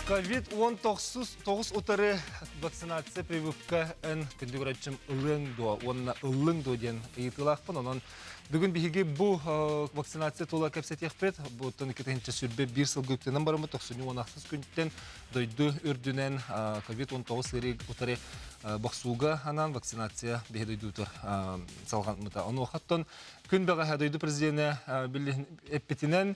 Ковид-19 утары вакцинация прививка эн күндү көрөөччүм ылыаҥ дуо уонна ыллыҥ дуо диэн ыйытыылаахпын. Онон бүгүн биһиги бу вакцинация тула кэпсэтиэхпит. Буттан 2021 сылга үктэнэн бараммыт 96 күнтэн дойду үрдүнэн ковид-19 ыарыы утары бохсууга анаан вакцинация биһи дойдутугар салҕаммыта. Онуохаттан күн бэҕэһээ дойду президенэ эппитинэн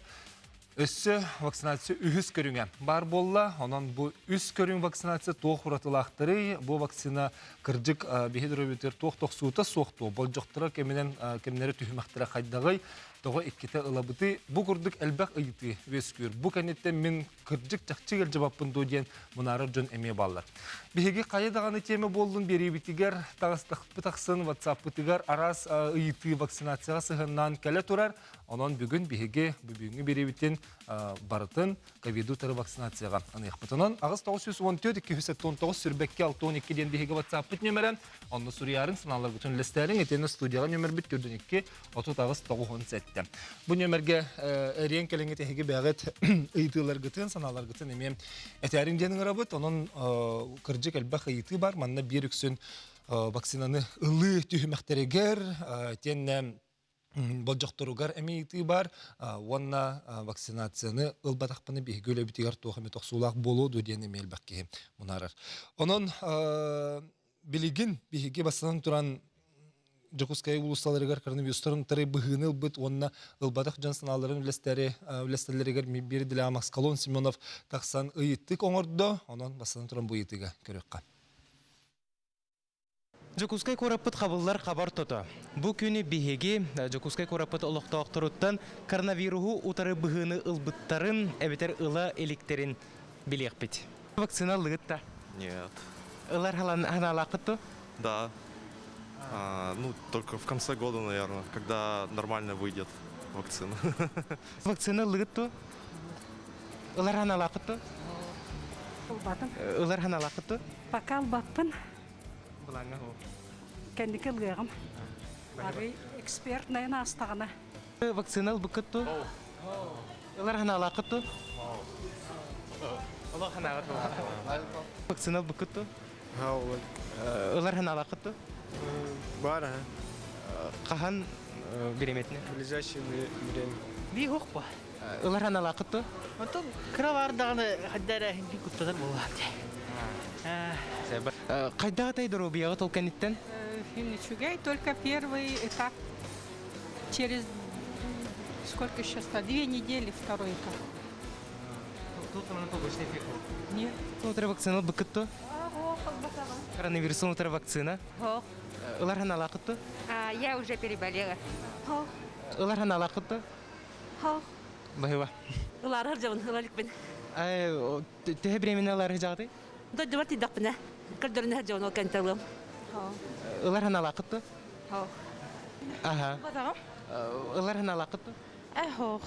Өссө вакцинация үһүс көрүҥэ баар буолла. Онон бу үс көрүҥ вакцинация туох уратылаахтарый? Бу вакцина кырдьык биһи доруобуйатыгар туох тохсуута суох дуо? Болдьохторо кэминэн кэмнэрэ түһүмэхтэрэ хайдаҕый? Тоҕо иккитэ ылабытый? Бу курдук элбэх ыйытыы үөскүүр. Бу кэнниттэн мин кырдьык чахчы ыалдьыбаппын дуо диэн мунаарар дьон эмиэ бааллар. Биһиги хайа даҕаны тиэмэ буоллун биэриибитигэр таҕыстахпыт ахсын WhatsApp-пытыгар араас ыйытыы вакцинацияҕа сыһыаннаан кэлэ турар. Онон бүгүн биһиги бүгүҥҥү биэриибитин барытын ковиду утары вакцинацияҕа аныахпыт. Онон 8914 279 сүрбэккэ 62 диэн биһиги WhatsApp-пыт нөмөрө. Онно суруйаарыҥ, санааларгытын үллэстээриҥ. Итиэннэ студияҕа нөмөрбүт көрдүн 2 38 97. Бу нөмөргө эриэн кэлиҥҥит эһиги бэҕит ыйытыыларгытын, санааларгытын эмиэ этээриҥ диэн ыҥырабыт. Онон кырдьык элбэх ыйытыы бар. Манна биир үксүн вакцинаны ылыы түһүмэхтэригэр итиэннэ болдьохторугар эмиэ ыйытыы баар уонна вакцинацияны ылбатахпына биһиги үлэбитигэр туох эмэ тохсуулаах буолуо дуо диэн эмиэ элбэх киһи мунаарар. Онон билигин биһиги бастатан туран Дьокуускай улуусталарыгар коронавирустарын утары быһыыны ылбыт уонна ылбатах дьон санааларын үлэстэри үлэстэллэригэр биир идэлээх Макскалон Семенов тахсан ыйытык оҥордо. Онон бастатан туран бу ыйытыыга көрүөххэ. Дьокуускай куораппыт хабыллар хабар тото. Бу күнү биһиги Дьокуускай куораппыт олохтоохторуттан коронавируһу утары быһыыны ылбыттарын эбэтэр ыла иликтэрин билиэхпит. Вакцина ыллыгыт да? Нет. Ылар ханаалааххыт дуо? Да. А, ну, только в конце года, наверное, когда нормально выйдет вакцина. Вакцина ыллыгыт дуо? Ылар ханаалааххыт дуо? Ылбатым. Ылар ханаалааххыт дуо? Пока ылбаппын. Кэнники ылыаҕым. Арый экспертнайын аастаҕына. Вакцина ылбыккыт дуо? Ылар ханаалааххыт дуо? Олох ханаабат Вакцина ылбыккыт дуо? Ылар ханаалааххыт дуо? Бар, ага. Хаһан бириэмэтинэ? Ближайшее время. Бии хуох по. Ылар ханаалааххыт дуо? Онтон кыра баардаҕына хайда эрэ биир куттанар буоллаҕа дии. Хайдах этэй доруобуйаҕа тыл кэнниттэн? Үчүгэй, только первый этап через сколько сейчас? 2 недели второй этап. Нет. Утары вакцина ылбыккыт дуо? Коронавирустан утары вакцина. Ылар ханаалааххыт дуо? Я уже переболела. Ылар ханаалааххыт дуо? Баһыба. Ылаарар дьабын, ылаликпин. Төһө временно ылаар дьаҕатай? Дойдубар тиийдэхпинэ, көрдөрүнэ дьон ол кэнтэ ылыам. Ылар ханаалааххыт дуо? Аха. Ылар ханаалааххыт дуо? Эхох.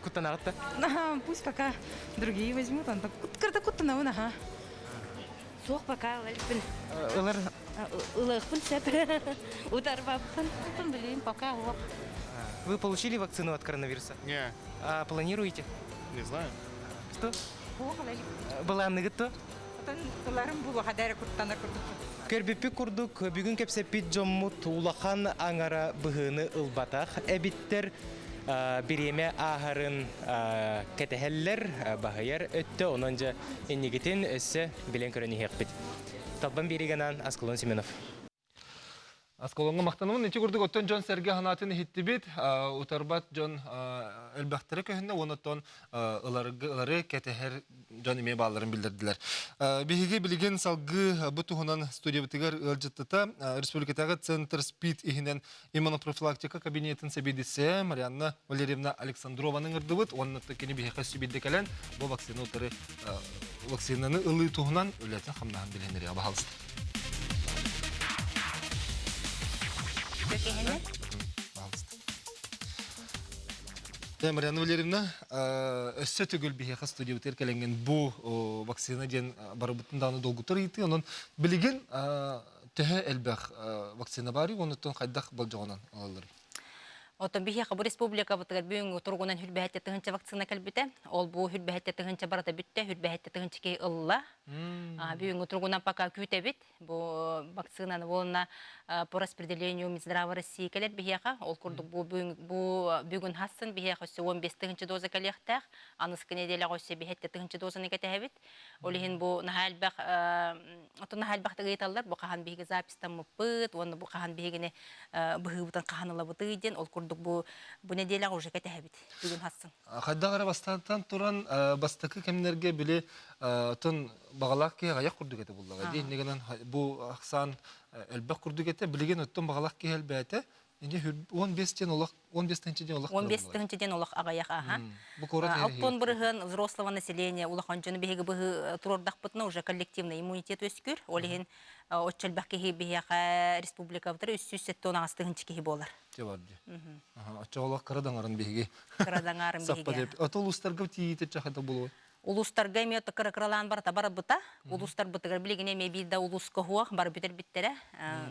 Куттанаҕыт да? Ага, пусть пока другие возьмут, он так кырда куттанабын, аха. Суох пока ылаликпин. Ылар Ылыахпын сөп. Утарбаппын. Блин, пока вот. Вы получили вакцину от коронавируса? Не. А планируете? Не знаю. Что? Былаанныгыт дуо? Ыларым булу хадара куттана курдук. Көрбүппүт курдук, бүгүн кэпсэппит дьоммут улахан аҥара быһыыны ылбатах эбиттэр. Бириэмэ ааһарын кэтэһэллэр, баһыйар өттө, онон дьэ иннигитин өссө билэн көрөн иһиэхпит. Талбан биэриигэ Аскалон Семенов. Аскалоҥҥа махтанабын. Ити курдук оттон дьон-сэргэ санаатын иһиттибит. Утарбат дьон элбэхтэрэ көһүннэ уонна оттон ылары кэтэһэр дьон эмиэ баалларын биллэрдилэр. Биһиги билигин салгыы бу туһунан студиябытыгар ыалдьыттата республикатааҕы центр СПИД иһинэн иммунопрофилактика кабинетын сэбиэдиссэйэ Марианна Валерьевна Александрованың ырдыбыт уонна кини биһиэхэ сүбидде кэлэн бу вакцина утары вакцинаны ылыы туһунан үлэтин хамнаһын билиһиннэриэҕэ баһалыста. Марианна Валерьевна, өссө төгүл биһиэхэ студиябытыгар кэлэҥҥин бу вакцина диэн барыбытын даҕаны долгутар ыйытыы. Онон билигин төһө элбэх вакцина баарый, онуттан хайдах болдьоҕунан ылалларый? Оттон биһиэхэ бу республикабытыгар бүгүҥҥү туругунан хүрбэһэттэ тыһыынча вакцина кэлбитэ. Ол бу хүрбэһэттэ тыһыынча барыта бүттэ, хүрбэһэттэ тыһыынча киһи ылла. Бүгүҥҥү туругунан пока күүтэбит. Бу вакцинаны уонна по распределению Минздрава России кэлэр биһиэхэ. Ол курдук бу бу бүгүн хассын биһиэхэ өссө 15 тыһыынча доза кэлиэхтээх. Аныскы неделяҕа өссө биһэттэ тыһыынча дозаны кэтэһэбит. Ол иһин бу наһаа элбэх отон наһаа элбэхтик ыйыталлар. Бу хаһан биһиги записьтаммыппыт уонна бу хаһан биһигини быһыыбытын хаһан ылабытый диэн ол курдук бу бу неделяҕа уже кэтэһэбит. Бүгүн хассын. Хайдах эрэ бастаантан туран бастакы кэмнэргэ били отон баҕалаах киһи аҕыйах курдук этэ буллаҕа дии. Иннигинэн бу ахсаан элбэх курдук этэ. Билигин оттон баҕалаах киһи элбээтэ. Инде 15 диэн олох 15 тыһыынча диэн олох 15 тыһыынча диэн олох аҕыйах аха. Бу куорат Алтон бырыһыан взрослого населения улахан дьону биһиги быһыы туруордахпытына уже коллективный иммунитет үөскүүр. Ол иһин оччо элбэх киһи биһиэхэ республикабытыгар 378 тыһыынча киһи буолар. Дьэ бар дии. Оччо олох кыра даҥарын биһиги. Кыра даҥарын биһиги. Ото улуустарга тиийитэ чахата булуой. Улуустарга эмиэ кыра-кыралаан барыта барбыта. Улуустарбытыгар билигин эмиэ биир да улууска суох бар бүтэрбиттэрэ.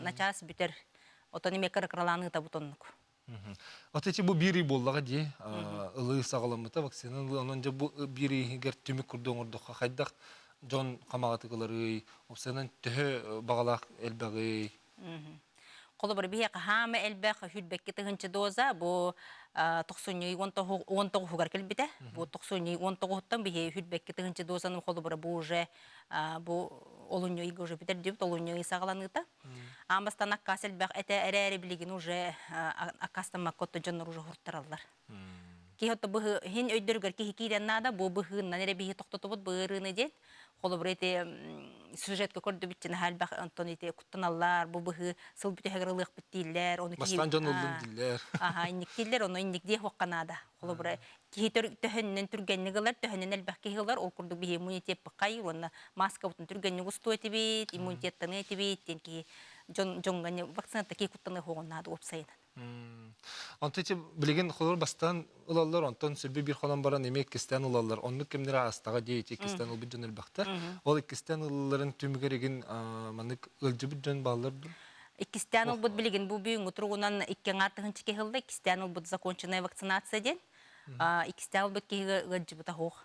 Начаас бүтэр. Отон эмиэ кыра-кыралаан ыытабыт оннук. Ото ити бу биир ый буоллаҕа дии. Ылыы саҕаламмыта вакцина ылыы. Онон дьэ бу биир ый иһигэр түмүк курдук оҥордоххо хайдах дьон хамаҕатык ыларый, уопсайынан төһө баҕалаах элбэҕий? Холобур, биһиэхэ хаама элбэх хүрбэкки тыһыынча доза бу тохсунньу уон тоҕуһугар кэлбитэ. Бу тохсунньу уон тоҕуһуттан биһи хүрбэкки тыһыынча дозаны холобура бу уже бу олунньу ыйга уже бүтэрдибит, олунньу ый саҕаланыыта. Аан бастаан аккаас элбэх этэ эрээри билигин уже аккаастаммакка отто дьоннор уже хуртараллар. Киһи отто быһы хин өйдөрүгэр киһи киирэн наада бу быһыыннан эрэ биһи тохтотубут быырыыны диэн холобур ити сюжетка көрдүбүт наһаа элбэх онтон ити куттаналлар бу быһыы сыл бүтэһигэр ылыахпыт дииллэр ону киһи Бастаан дьон ыллын дииллэр. Аха инник дииллэр ону инник диэх уохха наада холобура киһи төһөннөн түргэнник ылар төһөннөн элбэх киһи ылар ол курдук биһи иммунитет быкай уонна маскабытын түргэнник устуо этибит иммунитеттаныа этибит диэн киһи дьон дьоҥҥо вакцината киһи куттаныа суоҕун наада уопсайынан Онто ити билигин холобур бастаан ылаллар, онтон сүрбү биир хонон баран эмиэ иккистээн ылаллар. Оннук кэмнэр аастаҕа дии ити иккистээн ылбыт дьон элбэхтэр. Ол иккистээн ылалларын түмүгэр игин маннык ыалдьыбыт дьон бааллар дуу? Иккистээн ылбыт билигин бу бүгүҥҥү туругунан икки аҥаар тыһыынча киһи ылла, иккистээн ылбыт законченная вакцинация диэн. Иккистээн ылбыт киһигэ ыалдьыбыта суох.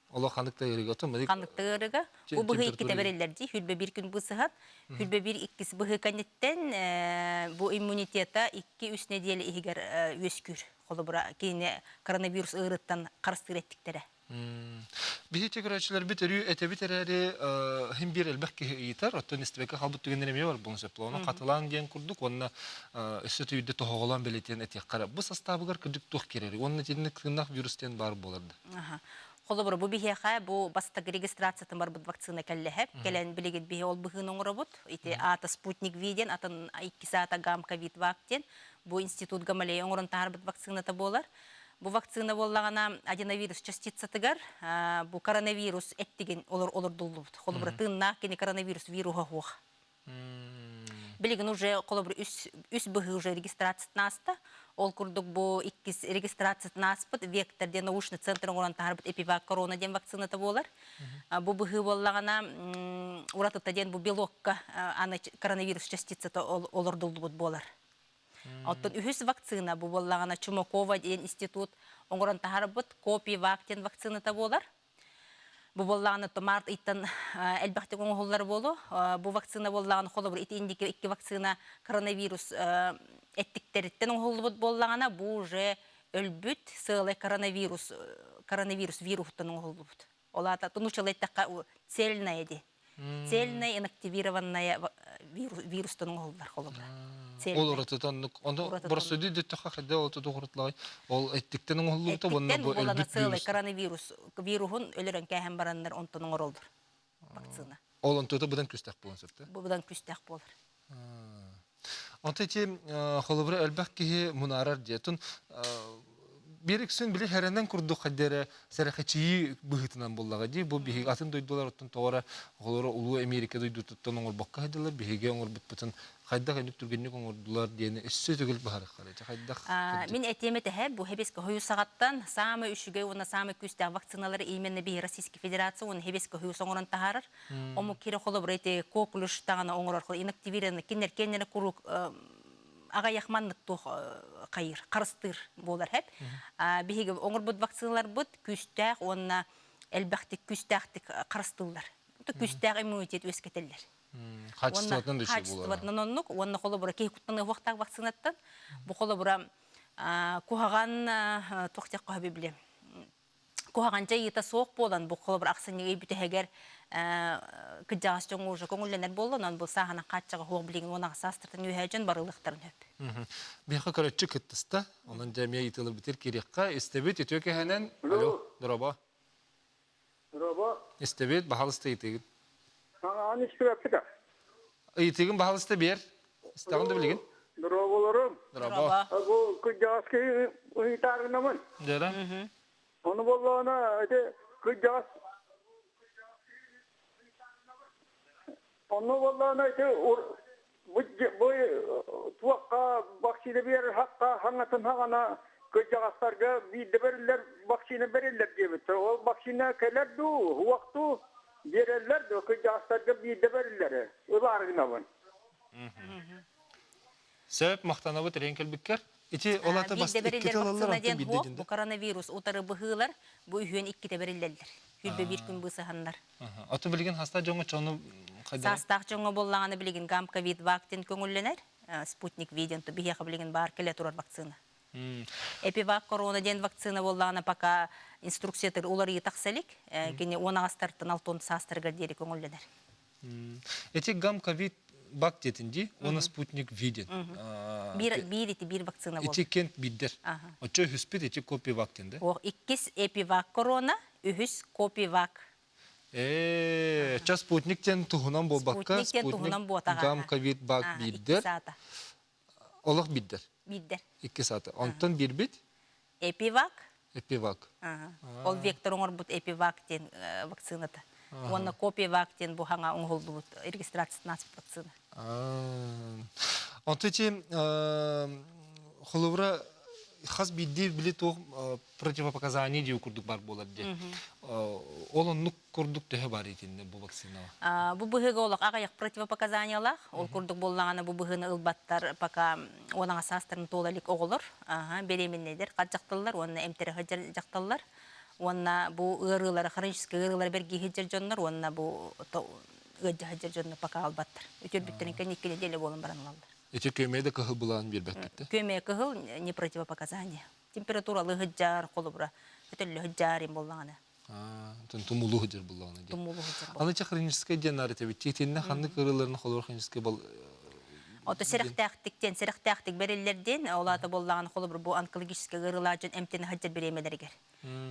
Олох ханнык да ыарыыга отон Ханнык да ыарыыга. Бу быһыы иккитэ бэриллэр дии. Хүрбэ биир күн бысыһан, хүрбэ биир иккис быһыы кэнниттэн бу иммунитета икки-үс нэдиэлэ иһигэр үөскүүр. Холобура, кинини коронавирус ыарыыттан харыстыыр эттиктэрэ. Биһи көрөөччүлэрбит өрүү этэбит эрээри иһин биир элбэх киһи ыйытар, оттон истибэккэ хаалбыт түгэннэр эмиэ бар буолуон сөп. Ону хатылаан диэн курдук уонна өссө түйдэ тоһоҕолоон бэлиэтээн этиэххэ эрэ. Бу састаабыгар кырдьык туох киирэрий? Уонна итинник тыыннаах вирус диэн баар буолар да? Холобура, бу биһиэхэ бу бастакы регистрациятын барбыт вакцина кэллэһэ. Кэлэн билигин биһи ол быһыыны оҥоробут. Ити аата Спутник V диэн, атын иккис аата Гам-Ковид-Вак диэн. Бу институт Гамалея оҥорон таһаарбыт вакцината буолар. Бу вакцина буоллаҕына аденовирус частицатыгар бу коронавирус эттигин олор олордуллубут. Холобура, тыыннаах кини коронавирус вируһа суох. Билигин уже холобур үс, үс быһыы уже регистрациятын ааста. Ол курдук бу иккис регистрациятын ааспыт Вектор диэн научный центр оҥорон таһаарбыт Эпивак корона диэн вакцината буолар. Бу быһыы буоллаҕына уратыта диэн бу белокка аны коронавирус частицата олордуллубут буолар. Оттон үһүс вакцина бу буоллаҕына Чумакова диэн институт оҥорон таһаарбыт Копивак диэн вакцината буолар. Бу буоллаҕына март ыйтан элбэхтик оҥоһуллар буолуо. Бу вакцина буоллаҕына холобур ити индики икки вакцина коронавирус эттиктэриттэн оҥоһуллубут буоллаҕына бу уже өлбүт сыалай коронавирус коронавирус вируһуттан оҥоһуллубут. Ол аата тунучалай эттэххэ цельная ди. Цельная инактивированная вирустан оҥоһуллар холобура. Ол уратыта оннук. Ону боростуйду дөттөххө хайда ол тутугурутлай ол эттиктен оҥоһуллубута уонна бу өлбүт целый коронавирус вируһун өлөрөн кээһэн бараннар онтон оҥороллор вакцина. Ол онтута быдан күстэх буолан сөптө. Бу быдан күстэх буолар. Онто ити холобура элбэх киһи мунаарар диэтин биир үксүн били хэрэнэн курдук хайдара сэрэхэчийии быһыытынан буоллаҕа дии бу биһиги атын дойдулар оттон тоҕо эрэ оҕолоро улуу Эмиэрикэ дойдутуттан оҥорбокко хайдалар биһиги оҥорбуппутун хайдах инник түргэнник оҥордулар диэни өссө төгүл быһаарыаххара ити хайдах Мин этиэм этэһэ бу Хэбэскэ хойуу саҕаттан саамай үчүгэй уонна саамай күүстээх вакциналары именно биһи Российской Федерация уонна Хэбэскэ хойуус оҥорон таһаарар. Омук кире холобура ити коклюш даҕаны оҥорор инактивированный кинилэр киэннэрэ куруук. Аҕыйах маннык туох хайыр, харыстыыр буолар хэп. Биһиги оҥорбут вакциналарбыт күүстээх уонна элбэхтик күүстээхтик харыстыыллар. Күүстээх иммунитет үөскэтэллэр. Хаачыстыбатынан да үчүгэй буолар. Хаачыстыбатынан оннук. Уонна холобура киһи куттаныахтаах вакцинаттан. Бу холобура куһаҕан туох диэххэ билем. Куһаҕан дьайыыта суох буолан, бу холобур ахсынньы ый бүтэһигэр кырдьаҕас дьоҥҥо уже көҥүллэнэр буолла, онон бу сааһынан хааччаҕа суох билигин 18 саастартан үөһээ дьон барылыахтарын сөп. Биһиэхэ көрөччү кыттыста. Онон дьэ эмиэ ыйытыылар битир киириэххэ. Истэбит үтүө кэһэнэн. Алло, дорообо. Дорообо. Истэбит, баһалыста ыйытыыгын. Аан истибэппит. Ыйытыыгын баһалыста биэр. Истэҕин да билигин. Дорооболорум. Дорообо. Бу кырдьаҕас киһи ыйытаарынамын. Дьара. Ону боллоҕуна ити кырдьаҕас Онно боллоҕуна ити бу бу туохха вакцина биэрэр хакка хаҥатын хаҕана кырдьаҕастарга биирдэ бэриллэр вакцина бэриллэр диэбиттэр. Ол вакцина кэлэр дуу, уох дуу биэрэллэр дуу кырдьаҕастарга биирдэ бэриллэр. Ылаары гынабын. Сөп, махтанабыт эрэн кэлбиккэр. Ити ол ата бас Биирдэ икки бэриллэр тылаллар вакцина онтон диэн биирдэ суох, дьинде. бу коронавирус утары быһыылар бу үһүөн иккитэ бэриллэллэр. 21 күн быысаһаннар. Ото билигин хаста дьоҥҥо чону хайдах? Саастаах дьоҥҥо буоллаҕына билигин гам-ковид вак диэн көҥүллэнэр. Спутник V диэн биһиэхэ билигин баар кэлэ турар вакцина. Эпивак корона диэн вакцина буоллаҕына пока инструкциятыгар уларыйыы тахса илик. Кини 10 астартан 6 саастарыгар диэри көҥүллэнэр. Эти гам-ковид бак диэтин дии, уонна спутник V диэн. Биир, биир ити биир вакцина Ити буолар. кент биддер. Оччо үһүспүт ити копивак диэн да? Ох, иккис эпивак корона, үһүс копивак. Ээ, ча спутник диэн туһунан буолбакка, Спутник диэн спутник туһунан буотаҕа. гам ковид бак Икки биирдэр, саата. олох биирдэр. Биирдэр. Икки саата. Онтон биирбит Эпивак. эпивак. Ол вектор оҥорбут эпивак диэн вакцината. Уонна копивак диэн бу хаҥа оҥоһуллубут регистрациятын ааспыт вакцина. Онто ити холобура хас биирдии били туох противопоказания диэн курдук бар буолар диэн. Ол оннук курдук төһө бар итиннэ бу вакцинаҕа? Бу быһыыга олох аҕыйах противопоказаниялаах. Ол курдук буоллаҕына бу быһыыны ылбаттар пока 10 саастарын туола илик оҕолор, беременнэйдэр хат дьахталлар уонна эмтэрэ сылдьар дьахталлар. Уонна бу ыарыылары, хроническай ыарыылары бэргии сылдьар дьоннор уонна бу ыалдьа сылдьар дьоннор пока албаттар. Үтүөрбүттэрин кэннэ 2 неделя буолан баран ылаллар. Ити күөмэй да кыһыл былаан биэрбэккит Күөмэй кыһыл не противопоказание. Температуралы сылдьар, холобура, өтөллө сылдьар им буоллаҕына. Тумулуу сылдьар буоллаҕына диэн. Тумулуу сылдьар Аны ча хроническай диэн наар этэбит. Итиннэ ханнык ыарыыларын холобур хроническай бал Ото сэрэхтээхтик диэн сэрэхтээхтик бэриллэр диэн, ол аата буоллаҕына холобур бу онкологическай ыарыылаах дьон эмтэнэ сылдьар бириэмэлэригэр.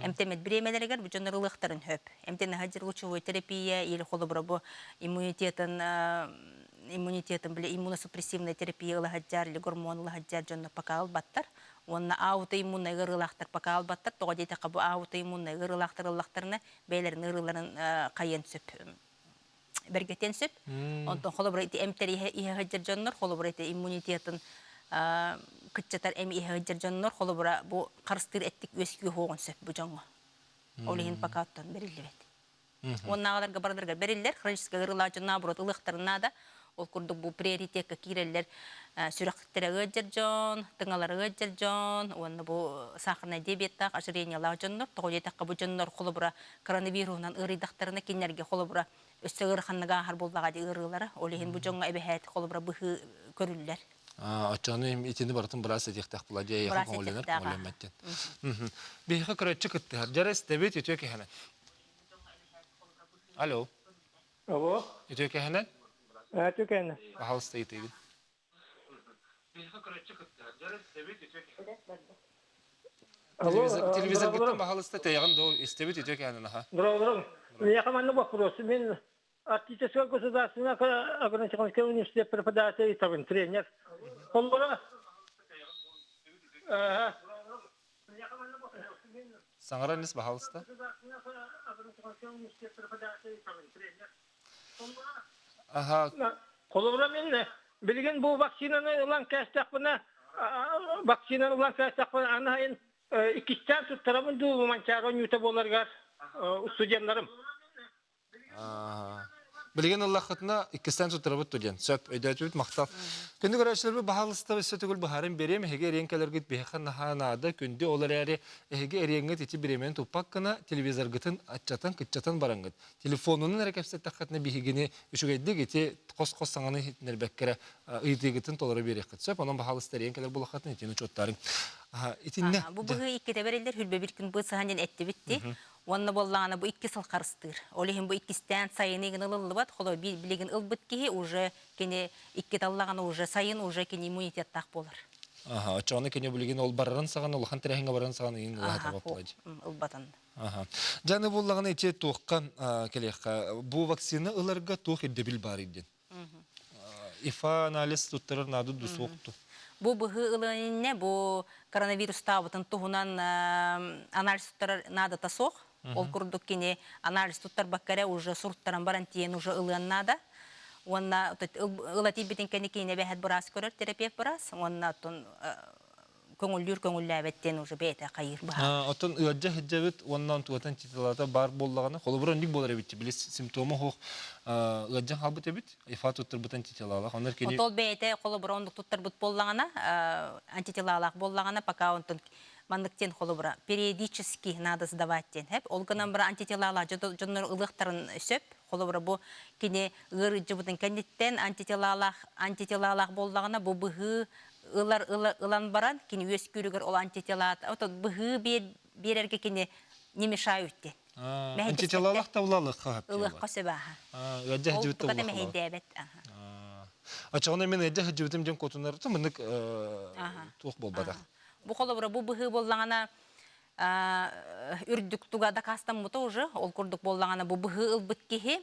Эмтэммит бириэмэлэригэр бу дьоннор ылыахтарын сөп. Эмтэнэ сылдьар лучевой терапия или холобура бу иммунитетын иммунитетын били иммуносупрессивная терапия ыла сылдьар или гормон ыла сылдьар дьоннор пока ылбаттар. Уонна аутоиммуннай ыарыылаахтар пока ылбаттар. Тоҕо диэтэххэ бу аутоиммуннай ыарыылаахтар ыллахтарына бэйэлэрин ыарыыларын хайыан сөп бэргэтиэн сөп. Онтон холобура ити эмтэр иһэ иһэ сылдьар дьоннор, холобура ити иммунитетын кыччатар эми иһэ сылдьар дьоннор, холобура бу харыстыыр эттик үөскүү хуоҕун сөп бу дьоҥҥо. Ол иһин пока оттон бэриллибэт. Уоннааҕыларга барыларыгар бэриллэр, хроническай ыарыылаах дьон наоборот ылыахтарын наада. Ол курдук бу приоритекка киирэллэр сүрэхтэрэ ыалдьар дьон, тыҥалара ыалдьар дьон, уонна бу сахарнай диабеттаах, ожирениелаах дьоннор. Тоҕо диэтэххэ бу дьоннор холобура коронавируһунан ыарыйдахтарына кинилэргэ холобура өссө ыараханнык ааһар буоллаҕа дии ыарыылара. Ол иһин бу дьоҥҥо эбэһээт холобура быһыы көрүллэр. Оччону итини барытын быраас этиэхтээх була дьэ эйиэхэ Быраас көҥүллэнэр этиэхтээх. көҥүллэммэттин. Биһиэхэ көрөччү кыттыһар. Дьэрэ истэбит үтүө киһинэн. Алло. Алло. Үтүө киһинэн. Үтүө киһинэн. Пожалуйста, ыйытыыгын. Алло. Телевизоргыттан баһалыста тэйэҕин доо истэбит үтүө кээнэн аха. Здорово. Меня манна вопрос. Мин Арктического государственного агротехнического университета преподаватель табын тренер. Холлора. Саҥаран ис баһалыста. Аха. Холобура мин билигин бу вакцинаны ылан кээстэхпинэ вакцинаны ылан кээстэхпинэ аны сайын иккистээн туттарабын дуу манчаары оонньуута буоларыгар студеннарым. Билигин ыллаххытына иккистээн туттарабыт диэн. Сөп, өйдөөтүбүт, махтал. Күндү көрөөччүлэрбит баһаалыста өссө төгүл быһааран биэриэм. Эһиги эриэн кэлэргит биһиэхэ наһаа наада. Күндү ол эрээри эһиги эриэҥҥит ити бириэмэни туппат гына телевизоргытын аччатан, кыччатан бараҥҥыт. Телефонунан эрэ кэпсэттэххитинэ биһигини үчүгэйдик ити хос-хос саҥаны иһитиннэрбэккэ эрэ ыйытыыгытын толоро биэриэххит сөп. Онон баһаалыста эриэн кэлэр буоллаххытына итини учуоттаарыҥ. Итиннэ Бу быһыы иккитэ бэриллэр хүрбэ бир күн быысаһан диэн эттибит дии. Уонна буоллаҕына бу икки сыл харыстыыр. Ол иһин бу иккистээн сайыны гына ылыллыбат. Холо билигин ылбыт киһи уже кини икки таллаҕына уже сайын уже кини иммунитеттаах буолар. Аха, оччоҕуна кини билигин ол барарын саҕана улахан тэрээһиҥҥэ барарын саҕана иҥ ылаһа Ылбатын. Аха. Дьаны буоллаҕына ити туохха кэлиэххэ бу вакцина ыларга туох ирдэбил баар диэн? ИФА анализ туттарар наада ду суохту? Бу быһыы ылыан бу коронавирустаабытын туһунан анализ туттарар наадата суох. Ол курдук кини анализ туттарбакка эрэ уже суруттаран баран тиийэн уже ылыан наада. Уонна ыла тиийбитин кэннэ киинэ бэһэт быраас көрөр, терапевт быраас. Уонна оттон көҥүллүүр көҥүллээбэт диэн уже бэйэтэ хайыыр быһаар. Оттон ыалдьа сылдьабыт уонна онтугатан титулата баар буоллаҕына, холобура оннук буолар эбит били симптома суох ыалдьан хаалбыт эбит, ИФА туттарбытын антителалаах. Оннор кини Отол бэйэтэ холобура оннук туттарбыт буоллаҕына, антителалаах буоллаҕына, пока онтон маннык диэн холобура периодически надо сдавать диэн хэп. Ол гынан бара антителалаах дьоннор ылыахтарын сөп. Холобура бу кини ыарыйдьыбытын кэнниттэн антителалаах антителалаах буоллаҕына бу быһыы ылар ылан баран кини үөскүүрүгэр ол антителаат отон быһыы биэрэргэ кини не мешают диэн. Антителалаах да ылалыхха Ылыахха сөп ааха. Ыалдьа Ол сылдьыбыт тугата мэһэйдээбэт. Очоҕуна мен ыалдьа сылдьыбытым дьон куотунар мынык туох буолбатах. Бу холобура бу быһыы буоллаҕына үрдүк туга дакаастаммыта уже ол курдук буоллаҕына бу быһыы ылбыт киһи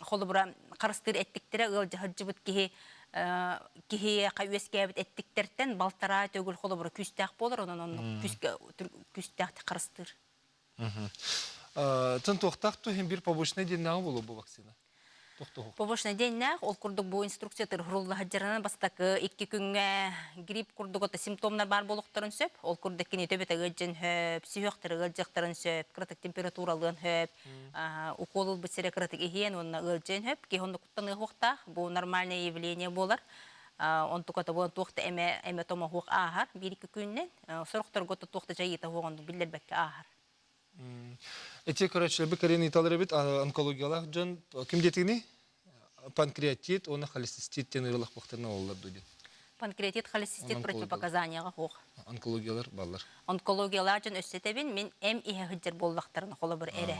холобура харыстыыр эттиктэрэ ыалдьа сылдьыбыт киһи киһиэхэ үөскээбит эттиктэртэн балтараа төгүл холобура күүстээх буолар онон оннук күүстээхтик харыстыыр. Тын туохтаах туһин бир побочный диэннээҕи буолуо бу вакцина? Побочный диэннээх, ол курдук бу инструкция тырһырулла сылдьарынан бастакы икки күҥҥэ грипп курдук ото симптомнар баар буолуохтарын сөп. Ол курдук кини төбөтө ыалдьан сөп, сүһүөхтэрэ ыалдьыахтарын сөп, кыратык температуралыан сөп, укол ылбыт сирэ кыратык иһиэн уонна ыалдьыан сөп. Киһи онно куттаныахтаах, бу нормальное явление буолар. Онтуката буолан туох да эмэ эмэ томоһуох ааһар биир-икки күнүнэн. Сорохторго туох да дьайыыта суох оннук биллэрбэккэ ааһар. Эти көрөөччүлэрбит кэлин ыыталар эбит онкологиялаах дьон ким диэтигиний? Панкреатит уонна холецистит диэн ыарыылах буохтарынан ололлор дуу диэн. Панкреатит, холецистит противопоказанияҕа суох. Онкологиялар баллар. Онкологиялаах дьон өссө этэбин, мин эм иһэ сылдьар буоллахтарына холобур эрэ.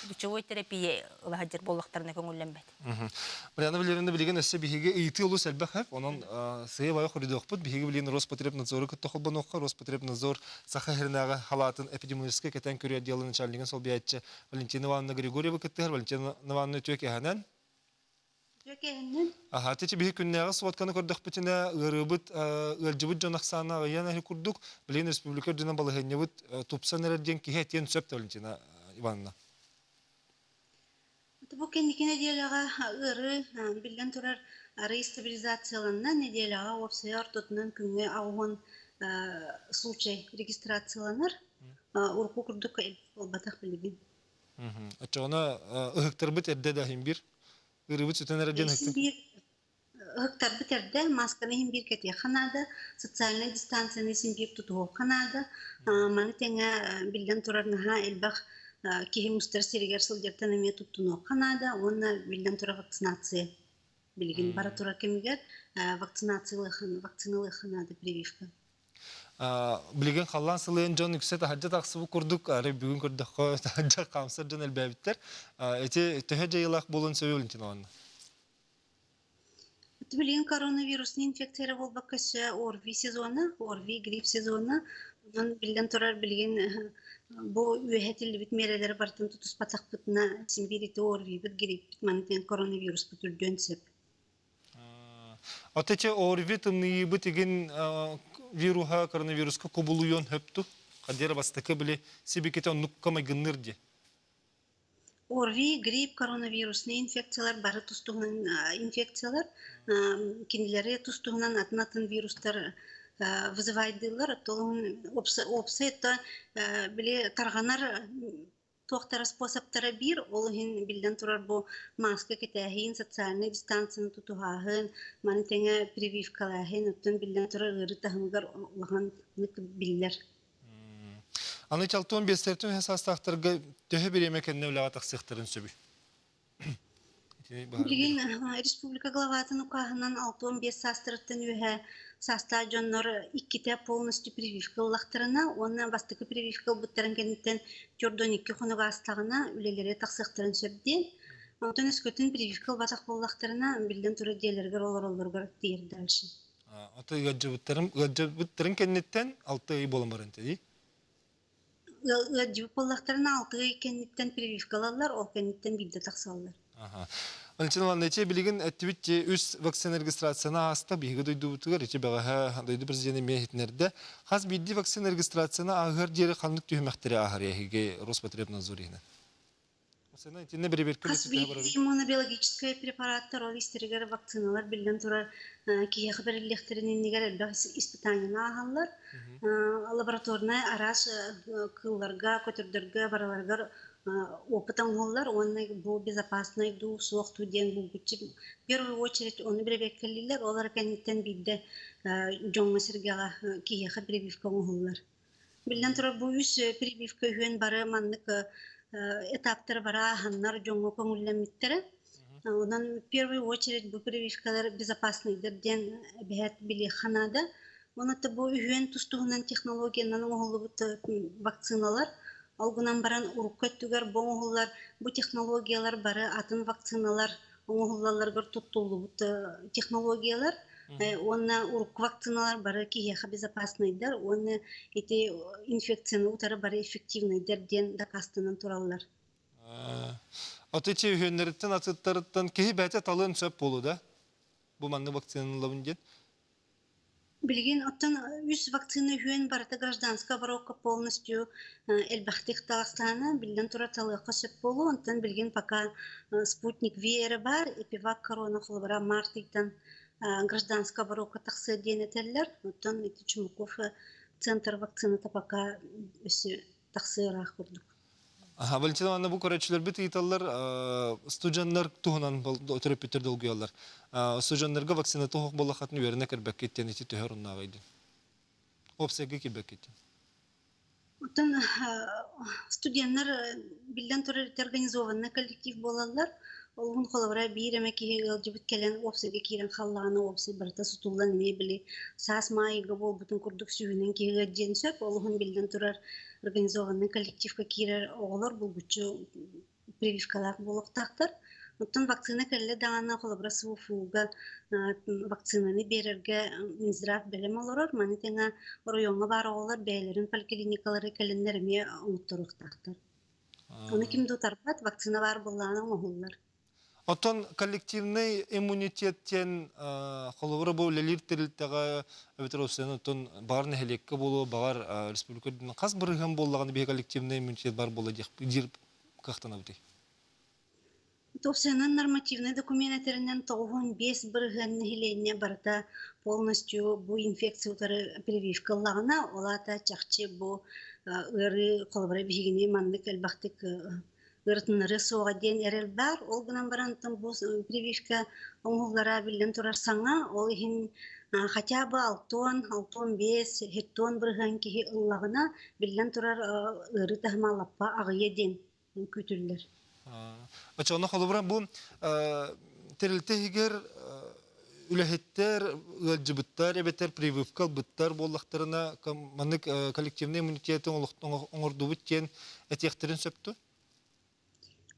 Лучевой терапия ыла сылдьар буоллахтарына көҥүллэммэт. Марьяна Валерьевна билигин өссө биһиги ыйытыы олус элбэх хэп, онон сыа-байа хордуохпут. Биһиги билигин Роспотребнадзору кытта холбонуохха. Роспотребнадзор Саха сиринээҕи халаатын эпидемиологическай кэтээн көрүү отделын начальнигын солбуйааччы Валентина Ивановна Григорьева кыттыһар. Валентина Ивановна үтүө киэһэнэн. Үтүө киэһэнэн. Аха, ити биһи күннээҕи сводканы көрдөхпүтүнэ, ыарыыбыт, ыалдьыбыт дьон ахсаана аҕыйаан эһи курдук, билигин республика үрдүнэн балаһыанньабыт тупсан эрэр диэн киһи этиэн сөп Валентина Ивановна. Бу кэнники нэдиэлэҕэ ыарыы, биллэн турар, арыый стабилизацияланна. Нэдиэлэҕэ уопсайа ортотунан күҥҥэ 80 случай регистрацияланар. Урукку курдук буолбатах билигин. Оччоҕуна ыһыктарбыт эрдэ да иһин биир, ыарыыбыт сүтэн эрэр диэн ыһыктын. Биир ыһыктарбыт эрдэ, маасканы иһин биир кэтиэххэ наада, социальнай дистанцияны иһин биир тутуһуохха наада. Маны тэҥэ биллэн турар наһаа элбэх киһи мустар сиригэр сылдьартан эмиэ туттунуохха наада уонна биллэн турар вакцинация билигин бара турар кэмигэр вакциналыахха наада прививка. Билигин халлаан сылыйан дьон үксэ таһырдьа тахсыбыт курдук, арай бүгүн көрдөххө таһырдьа хаамсар дьон элбээбиттэр. Ити төһө дьайыылаах буолуон сөбүй Валентина Ивановна? Билигин коронавирусный инфекция эрэ буолбакка өссө ОРВИ сезона, ОРВИ грипп сезона. Онон биллэн турар билигин бу үөһэ этиллибит миэрэлэри барытын тутуспатахпытына син биир ити ОРВИ-бит, гриппит маны тэҥ коронавируспут үрдүөн сөп. Ата ити ОРВИ тымныйыыбыт игин вируһа коронавируска кубулуйуон сөпту? Хадера бастакы били сибиките оннукка майгынныыр дии. ОРВИ, грипп, коронавируснай инфекциялар бары тус-туһунан инфекциялар. Кинилэри тус-туһунан атын-атын вирустар вызывайдыыллар. Оттон уопсай били тарҕанар туохтара способтара биир, ол иһин биллэн турар бу маска кэтээһин, социальнай дистанцияны тутуһааһын, маны тэҥэ прививкалааһын, оттон биллэн турар ыарыы таһымыгар улаханнык биллэр. Аны чалтуон биэстэртэн саастаахтарга төһө бириэмэ кэннэ үлэҕэ тахсыахтарын сөбүй? Билигин республика главатын укааһынан 65 саастарыттан үөһэ саастаах дьоннор иккитэ полностью прививка ыллахтарына уонна бастакы прививка ылбыттарын кэнниттэн 42 хонук аастаҕына үлэлэрэ тахсыахтарын сөп диэн. Онтон өскөтүн прививка ылбатах буоллахтарына, биллэн турар дьиэлэригэр олороллоругар тиийэр дальше. Аты ыалдьыбыттарын ыалдьыбыттарын кэнниттэн 6 ый буолан баран дии. Ыалдьыбыт буоллахтарына 6 ый кэнниттэн прививка ылаллар, ол кэнниттэн биирдэ тахсаллар. Валентина Ивановна, ити билигин эттибит үс вакцина регистрацияны ааста биһиги дойдубутугар ити бэҕэһээ дойду президенэ эмиэ иһитиннэрдэ. Хас биирдии вакцина регистрацияны ааһыар диэри ханнык түһүмэхтэри ааһар эһиги Роспотребнадзор иһинэн? Хас биирдии иммунобиологическай препараттар ол истэригэр вакциналар биллэн турар киһиэхэ бэриллиэхтэрин иннигэр элбэх испытаниены ааһаллар. Лабораторнай араас кыылларга, көтөрдөргө барыларыгар опыт оҥоһуллар уонна бу безопасный дуу, суох дуу диэн булгуччу в первую очередь ону бэрэбиэркэлииллэр, ол эрэ кэнниттэн биирдэ дьоҥҥо-сэргэҕэ киһиэхэ прививка оҥоһуллар. Биллэн турар, бу үс прививка үһүөн бары маннык этаптары бары ааһаннар дьоҥҥо көҥүллэммиттэрэ. Онон в первую очередь бу прививкалар безопасныйдар диэн эбэһээт билиэххэ наада. Уонна бу үһүөн тус-туһунан технологиянан оҥоһуллубут вакциналар. Ол гынан баран урукку өттүгэр бу оҥоһуллар бу технологиялар бары атын вакциналар оҥоһуллалларыгар туттуллубут технологиялар уонна урукку вакциналар бары киһиэхэ безопасныйдар уонна ити инфекцияны утары бары эффективныйдар диэн дакаастанан тураллар. Аты ити үһүөннэриттэн атыттарыттан киһи бэйэтэ талыан сөп буолуо да? Бу манны вакциналабын диэн. Билигин оттон үс вакцина үһүөн барыта гражданская оборотка полностью элбэхтик таҕыстаҕына, биллэн турар талыахха сөп буолуо. Онтон билигин пока Спутник V эрэ баар, Эпивак корона холобура март ыйтан гражданская оборотка тахсыа диэн этэллэр. Оттон ити Чумаков центр вакцината пока өссө тахсыа ыраах курдук. Валентина Ивановна, бу көрөөччүлэрбит ыйыталлар, студеннар туһунан төрөппүттэр долгуйаллар. Студеннарга вакцина туһук буоллаххытын үөрэнэ кэлбэккит диэн ити төһө оруннааҕый диэн. Уопсайга киирбэккит диэн. Оттон студеннар биллэн турар организованный коллектив буолаллар. Олуһун холобура биир эмэ киһи ыалдьыбыт кэлэн уопсайга киирэн халлаҕына уопсай барыта сутуллан эмиэ били саас маайга буолбутун курдук сүүһүнэн киһи ыалдьыан сөп. Олуһун биллэн турар организованный коллективка киирэр оҕолор булгуччу прививкалаах буолуохтаахтар. Оттон вакцина кэллэ даҕаны холобура СВФУ-га вакцинаны биэрэргэ Минздрав бэлэм олорор. Маны тэҥэ оройуоҥҥа баар оҕолор бэйэлэрин поликлиникалары кэлэннэр эмиэ оҥотторуохтаахтар. Ону ким да утарбат, вакцина баар буоллаҕына оҥоһуллар. Оттон коллективный иммунитет диэн холобура бу үлэлиир тэрилтэҕэ эбэтэр уопсайынан оттон баҕар нэһилиэккэ буолуо, баҕар республика үрдүнэн хас бырыһыан буоллаҕына биһи коллективный иммунитет бар буола диир кыахтанабытый? Уопсайынан нормативный документ этэринэн 95% нэһилиэнньэ барыта полностью бу инфекция утары прививка ыллаҕына, ол аата чахчы бу ыарыы холобура биһигини маннык элбэхтик ыарытыннарыа суоҕа диэн эрэл баар. Ол гынан баран бу прививка оҥоһуллара биллэн турар саҥа. Ол иһин хотя бы алтыан, 65, 70% киһи ыллаҕына, биллэн турар ыарыы таһыма лаппа аҕыйа диэн күүтүллэр. Оччоҕуна холобура бу тэрилтэ иһигэр үлэһиттэр ыалдьыбыттар эбэтэр прививка ылбыттар буоллахтарына маннык коллективный иммунитеты оҥордубут диэн этиэхтэрин сөп дуо?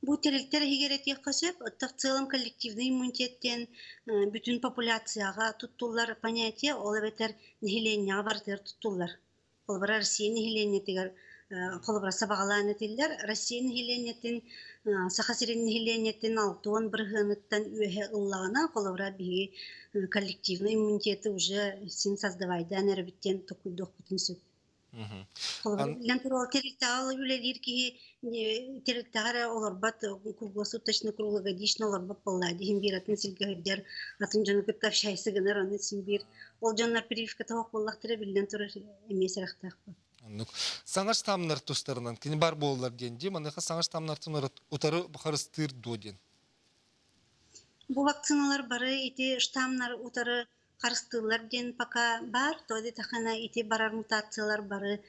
Бу тэрилтэр иһигэр этиэххэ сөп. Оттон в целом коллективный иммунитет диэн бүтүн популяцияҕа туттуллар понятие, ол эбэтэр нэһилиэнньэҕэ барытыгар туттуллар. Холобура, Россия нэһилиэнньэтигэр холобура сабаҕалаан этиллэр. Россия нэһилиэнньэтин Саха сирин нэһилиэнньэтин 60 бырыһыаныттан үөһэ ыллаҕына, холобура, биһиги коллективный иммунитеты уже син создавайдаан эрэбит диэн толкуйдуохпутун сөп. Холобура, биллэн турар, тэрилтэҕэ үлэлиир киһи тэрилтэҕэ эрэ олорбот, круглосуточно, круглогодично олорбот буоллаа диһин биир атын сиргэ сылдьар, атын дьону кытта общайся гынар, аны син биир ол дьоннор прививка тоһох буоллахтара биллэн турар эмиэ сэрэхтээх. Оннук. Саҥа штаммнар тустарынан кини бар буоллар диэн дии, маныаха саҥа штаммнартан утары харыстыыр дуо диэн. Бу вакциналар бары ити штаммнар утары харыстыыллар диэн пока баар, то диэтэххинэ ити барар мутациялар бары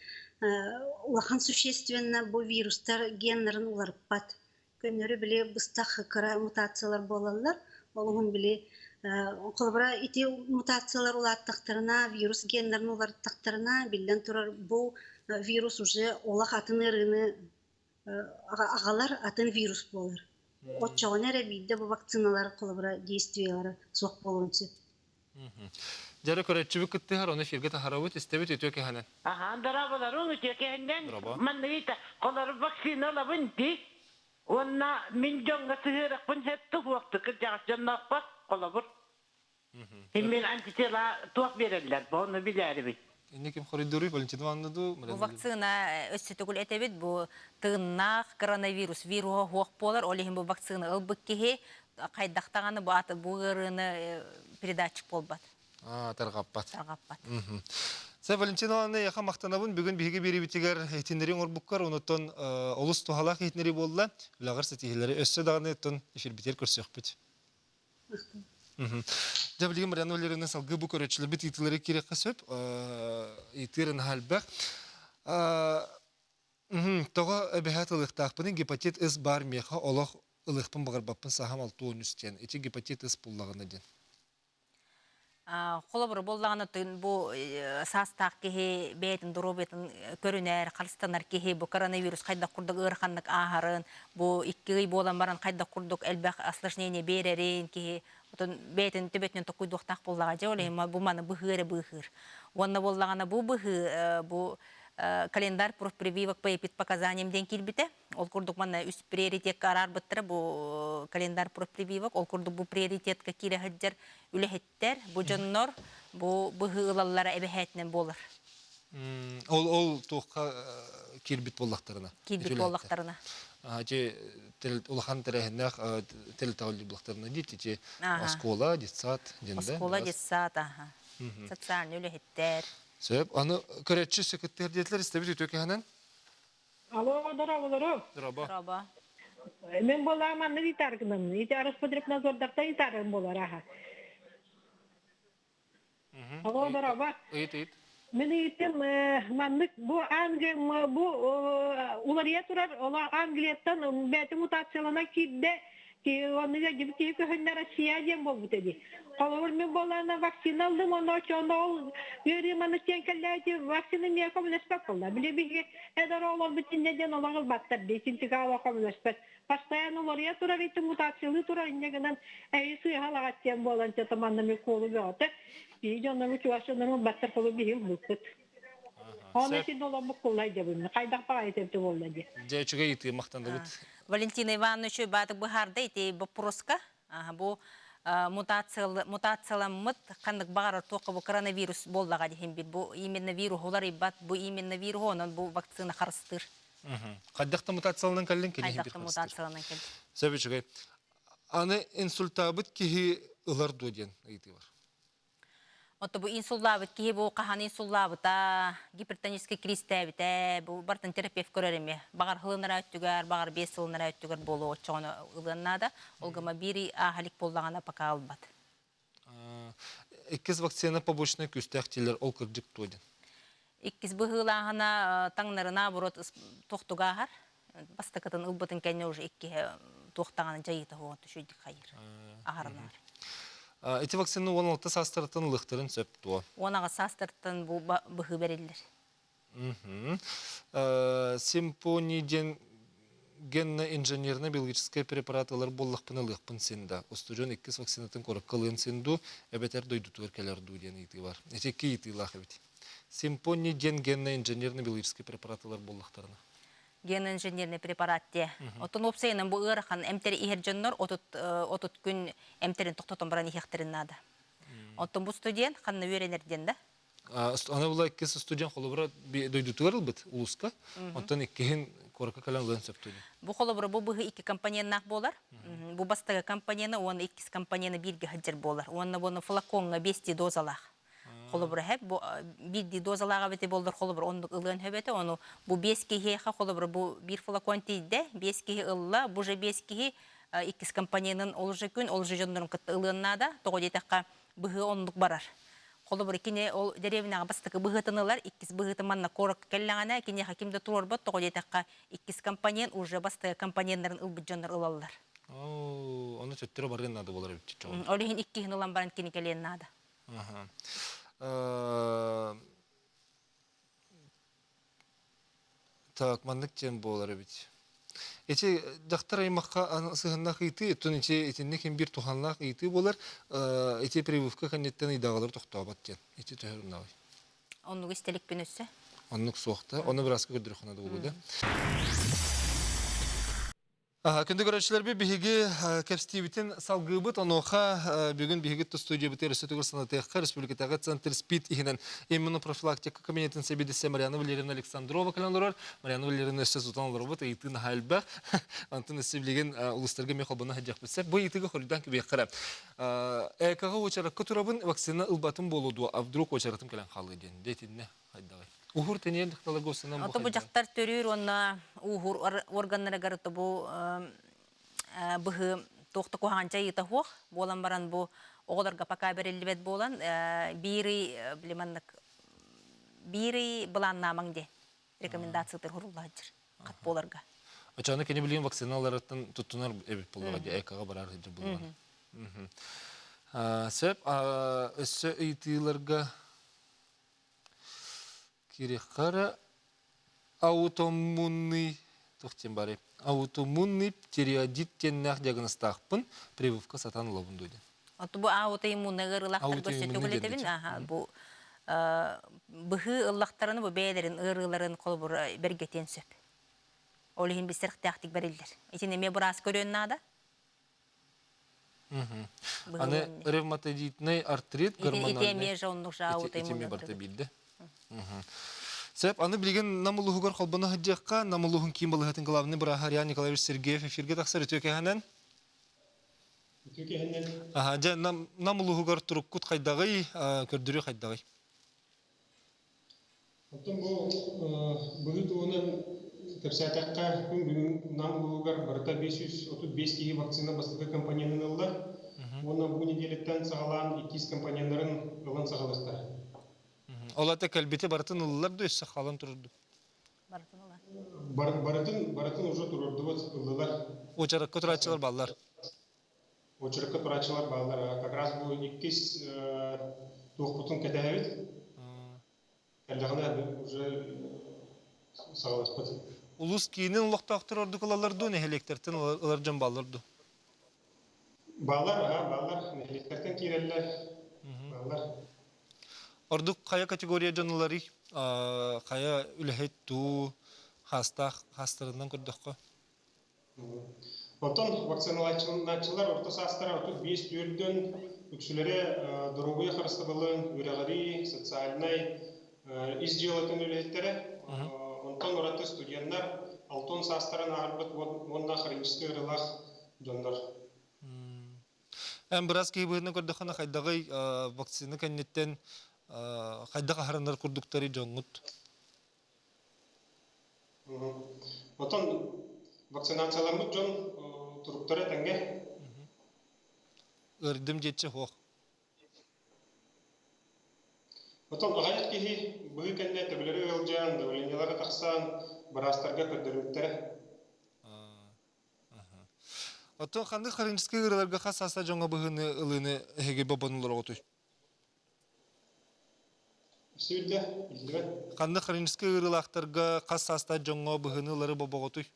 улахан существенно бу вирустар геннарын уларыппат. Көннөрү били быстах кыра мутациялар буолаллар. Ол уһун били холобура ити мутациялар улааттахтарына, вирус геннарын уларыттахтарына, биллэн турар бу вирус уже олох атын ыарыыны аҕалар атын вирус буолар. Оччоҕуна эрэ биирдэ бу вакциналар холобура действиелара суох буолуон сөп. Дьэрэ көрөччүбүт кыттыһар, ону эфиргэ таһарабыт, истэбит үтүө кэһэнэн. Аха, дорооболорун үтүө кэһэннэн. Манныгыта холору вакцина ылабын ди. Уонна мин дьоҥҥо сыһыарахпын сөп туһуохту кырдьаҕас дьонноохпор холобур. Мин антитела туох биэрэллэр, бу ону билээрибит. Инни ким хоруйдууруй, Валентина Ивановна дуу? Бу вакцина өссө төгүл этэбит, бу тыыннаах коронавирус вируһа суох буолар, ол иһин бу вакцина ылбыт киһи хайдах даҕаны бу аты бу ыарыыны передатчик буолбат. Тарҕаппат. Тарҕаппат. Сэ Валентина Ивановна, яха махтанабын. Бүгүн биһиги биэрибитигэр иһитиннэри оҥорбуккар, онуттан олус туһалаах иһитиннэри буолла. Үлэҕэр ситиһиилэри өссө даҕаны оттон эфирбитигэр көрсүөхпүт. Дьэ, билигин Марьяна Валерьевна салгыы бу көрөөччүлэрбит ыйытыылары киириэххэ сөп. Ыйытыыр наһаа элбэх. Тоҕо эбэһээт ылыахтаахпыный гепатит С баар миэхэ олох ылыахпын баҕарбаппын саһам 63 диэн. Ити гепатит С буллаҕына диэн. Холобура буоллаҕына тын бу саастаах киһи бэйэтин доруобуйатын көрүнэр, харыстанар киһи бу коронавирус хайдах курдук ыараханнык ааһарын, бу икки ый буолан баран хайдах курдук элбэх осложнение биэрэрин киһи отон бэйэтин төбөтүнэн токуйдуохтаах буоллаҕа дьэ ол иһин бу маны быһыы эрэ быыһыыр. Уонна буоллаҕына бу быһыы бу календарь профпрививок по эпидпоказаниям диэн киирбитэ. Ол курдук манна үс приоритетка араарбыттара бу календарь профпрививок. Ол курдук бу приоритетка киирэ сылдьар үлэһиттэр, бу дьоннор бу быһыы ылаллара эбэһээтинэн буолар. Ол ол туохха киирбит буоллахтарына? Киирбит буоллахтарына. Ити улахан тэрээһиннээх тэрилтэҕэ буоллахтарына дии ити оскуола, детсад диэн да? Оскуола, детсад, аха. Социальный үлэһиттэр. Сөп. Аны көрөччү сөкөттөр диэтилэр истэбит үтүө кэһэнэн. Алло, дорооболору. Дорообо. Дорообо. Мен буолаам маннык итаргынам. Ити Роспотребнадзордартан итарым буолар аха. Алло, дорообо. Ыйыт, ыйыт. Мен ыйыттым маннык бу Англия бу уларыйа турар ола Англияттан бэйэтин мутациялана киирдэ оннуга дьибит киһи көһүннэ Россия диэн буолбут эди. Холобур мин буоллаҕына вакцина ыллым, онно оччоҕуна ол ыарыы маны тиэн кэллээти вакцина миэхэ көмөлөспөт буолла. Били биһиги эдэр оҕолорбут инньэ диэн олох ылбаттар дии, синтикаала көмөлөспөт. Постоянно уларыйа турар ити мутациялыы турар инньэ гынан эйи сыыһа алаҕат диэн буолан чата манна ми куолу бөҕөтө. Биһи дьоннору чугас дьоннору ылбаттар холу биһи ылбыппыт. Оны ити доломмук куллай дебин. Хайдах баҕайы тепте буолла дии. Дьэ үчүгэй ыйытыы махтанабыт. Валентина Иванович баатык быһаарда ити боппуруоска. Бу мутацияламмыт ханнык баҕарар туохха бу коронавирус буоллаҕа диһин бир бу именно вируһу уларыйбат бу именно вируһу онон бу вакцина харыстыыр. Хайдах да мутацияланан кэллин кини Хайдах да мутацияланан кэллин. Сөп үчүгэй. Аны инсультаабыт киһи ылар дуо диэн ыйытыы бар. Отто бу инсуллаабыт киһи бу хаһан инсуллаабыта, гипертоническай киристээбитэ, бу бартын терапевт көрөр эми. Баҕар ылынара өттүгэр, баҕар биэс сылынара өттүгэр буолуо оччоҕуна ылыан наада. Ол гыма биир ааһалик буоллаҕына пока ылбат. Иккис вакцина побочнай күүстээх дииллэр, ол кырдьык дуо диэн. Иккис быһыылааһына таҥнарына оборот тохтуга ааһар. Бастакытын ылбытын кэннэ уже иккиһэ туох даҕаны дьайыыта суоҕун түшүйдүк хайыр. Аһарынар. Ити вакцина 16 саастарыттан ылыахтарын сөп дуо? 18 саастарыттан бу быһыы бэриллэр. Симпони диэн генно-инженерно-биологическай препарат ылар буоллахпына ылыахпын син да. Устудьуон иккис вакцинатын куоракка ылыан син дуу, эбэтэр дойдутугар кэлэр дуу диэн ыйытыы бар. Ити икки ыйытыылаах эбит. Симпони диэн генно-инженерно-биологическай препарат ылар буоллахтарына. Генно-инженерный препарат диэ. Оттон уопсайынан бу ыарахан эмтэри иһэр дьоннор 30 күн эмтэрин тохтотон баран иһиэхтэрин наада. Оттон бу студент ханна үөрэнэр диэн да? Аны була иккис студент холобура дойдутугар ылбыт улууска. Оттон иккиһин куоракка кэлэн ылыан сөп дуу. Бу холобура бу быһыы икки компоненнаах буолар. Бу бастакы компонена уонна иккис компонена бииргэ сылдьар буолар. Уонна буону флакоҥҥа 5 дозалаах. Холобура хэп бу биирдии дозалаах эбити боллор холобур оннук ылыан хөбөтө ону бу биэс киһиэхэ холобура бу биир флакон тиийдэ биэс киһи ылла бу же биэс киһи иккис компоненын ол же күн ол же дьоннорун кытта ылыан наада тоҕо диэтэххэ быһыы оннук барар. Холобур, кини ол дэриэбинэҕэ бастакы быһыытын ылар, иккис быһыытын манна куоракка кэллэҕинэ, киниэхэ ким да туруорбат, тоҕо диэтэххэ, иккис компонент уже бастакы компоненнарын ылбыт дьоннор ылаллар. Оо, ону төттөрү барыан наада буолар эбит чочоҕун. Ол иһин иккиһин ылан баран кини кэлиэн наада. Так, маннык диэн буолар эбит. Ити дьахтар аймахха сыһыннах ыйытыы, оттон ити итинник ким биир туһанлаах ыйытыы буолар, ити прививка кэнниттэн ыйдаҕалар тохтообот диэн. Ити төһө оруннаҕый? Оннук истэликпин өссө. Оннук суохта. Ону бырааска көрдөрөххүнэ да буолуо да. Күндү көрөөччүлэрбит биһиги кэпсэтиибитин салгыыбыт. Онуоха бүгүн биһиги тус студиябытыгар өссө төгүл санатыахха республикатааҕы центр СПИД иһинэн иммунопрофилактика кабинетын сэбиэдиссэйэ Марьяна Валерьевна Александрова кэлэн олорор. Марьяна Валерьевна өссө тутан олоробут, ыйытыы наһаа элбэх. Онтон өссө билигин улуустарга эмиэ холбоно сылдьыахпыт сөп. Бу ыйытыыга хоруйдаан кэбиэххэ эрэ. ЭК-ҕа уочаракка турабын, вакцина ылбатым буолуо дуо, а вдруг уочаратым кэлэн хаалыа диэн. Дьэ итиннэ хайдаҕый? Уһур тэнийэн дьахталарга устанан бу Ото бу дьахтар төрүүр уонна ууһуур органнарыгар ото бу быһыы туох да куһаҕан дьайыыта суох буолан баран бу оҕолорго пока бэриллибэт буолан биир ый били маннык биир ый былааннаамаҥ диэн рекомендациятыр хурулла сылдьар хат буоларга. Очону кини билигин вакциналарыттан туттунар эбит буоллаҕа дии экаҕа барар сылдьар буоллаҕына. Сөп өссө ыйытыыларга Кириэххэ эрэ аутоиммунный туох диэн баарый аутоиммунный птериодит диэннээх диагнозтаахпын прививка сатаан ылабын дуо диэн. Оту бу аутоиммунный ыарыылаахтар көрсө төгүлэтэбин аха бу быһыы ыллахтарына бу бэйэлэрин ыарыыларын холобур бэргэтиэн сөп. Ол иһин бисэрхтээхтик бэриллэр. Итини эмиэ быраас көрүөн наада. Аны ревматоидитный артрит гормональный. Ити барыта биирдэ. Сөп, аны билигин Нам улууһугар холбоно сылдьыахха, Нам улууһун киин балыыһатын главный бырааһа Ариан Николаевич Сергеев эфиргэ тахсар үтүө кэһэнэн. Үтүө кэһэнэн. Аха, дьэ, Нам, Нам улууһугар туруккут хайдаҕый, көрдөрүү хайдаҕый? Оттон бу быһыы туһунан кэпсээтэххэ, күн бүгүн Нам улууһугар барыта 535 киһи вакцина бастакы компоненын ылла уонна бу нэдиэлэттэн саҕалаан иккис компоненнарын ылан саҕалыахтара. Ол ата кэлбити барытын ыллылар да өссө хаалан турар дуу? Барытын ылан. Барытын, барытын уже туруордубут, ыллылар. Уочаракка турааччылар бааллар. Уочаракка турааччылар бааллар. Как раз бу иккис туохпутун кэтэһэбит. Кэллэҕинэ уже саҕалыахпыт. Улус киинин олохтоохтор ордук ылаллар дуу, нэһилиэктэртэн ылар дьон бааллар дуу? Бааллар, аха, бааллар. Нэһилиэктэртэн киирэллэр. Бааллар. Ордук хайа категория дьон ыларый? Хайа үлэһит дуу, хаастаах хаастарынан көрдөххө? Оттон вакциналааччылар орто саастара 35 түөрдөн үксүлэрэ доруобуйа харыстабылын, үөрэҕирии, социальнай, ис дьыалатын үлэһиттэрэ. Онтон ураты студеннар алтон саастарын ааһарбыт уонна хроническай ыарыылаах дьоннор. Эн быраас киһи быһыытынан көрдөххүнэ хайдаҕый вакцина кэнниттэн хайдах аһарынар курдуктарый дьоҥҥут? Оттон вакцинацияламмыт дьон туруктара этэҥҥэ. Ыырдым диэччи суох. Оттон аҕыйах киһи быһыы кэннэ төбөлөрө ыалдьан, давлениелара тахсан, быраастарга көрдөрбүттэрэ. Оттон ханнык хроническай ыарыыларга хас саастаах дьоҥҥо быһыыны ылыыны эһиги бобон олороҕутуй? Сүүрдэ, биллибэт. Ханнык хроническай ыарыылаахтарга хас саастаах дьоҥҥо быһыыны ылары бобоҕутуй?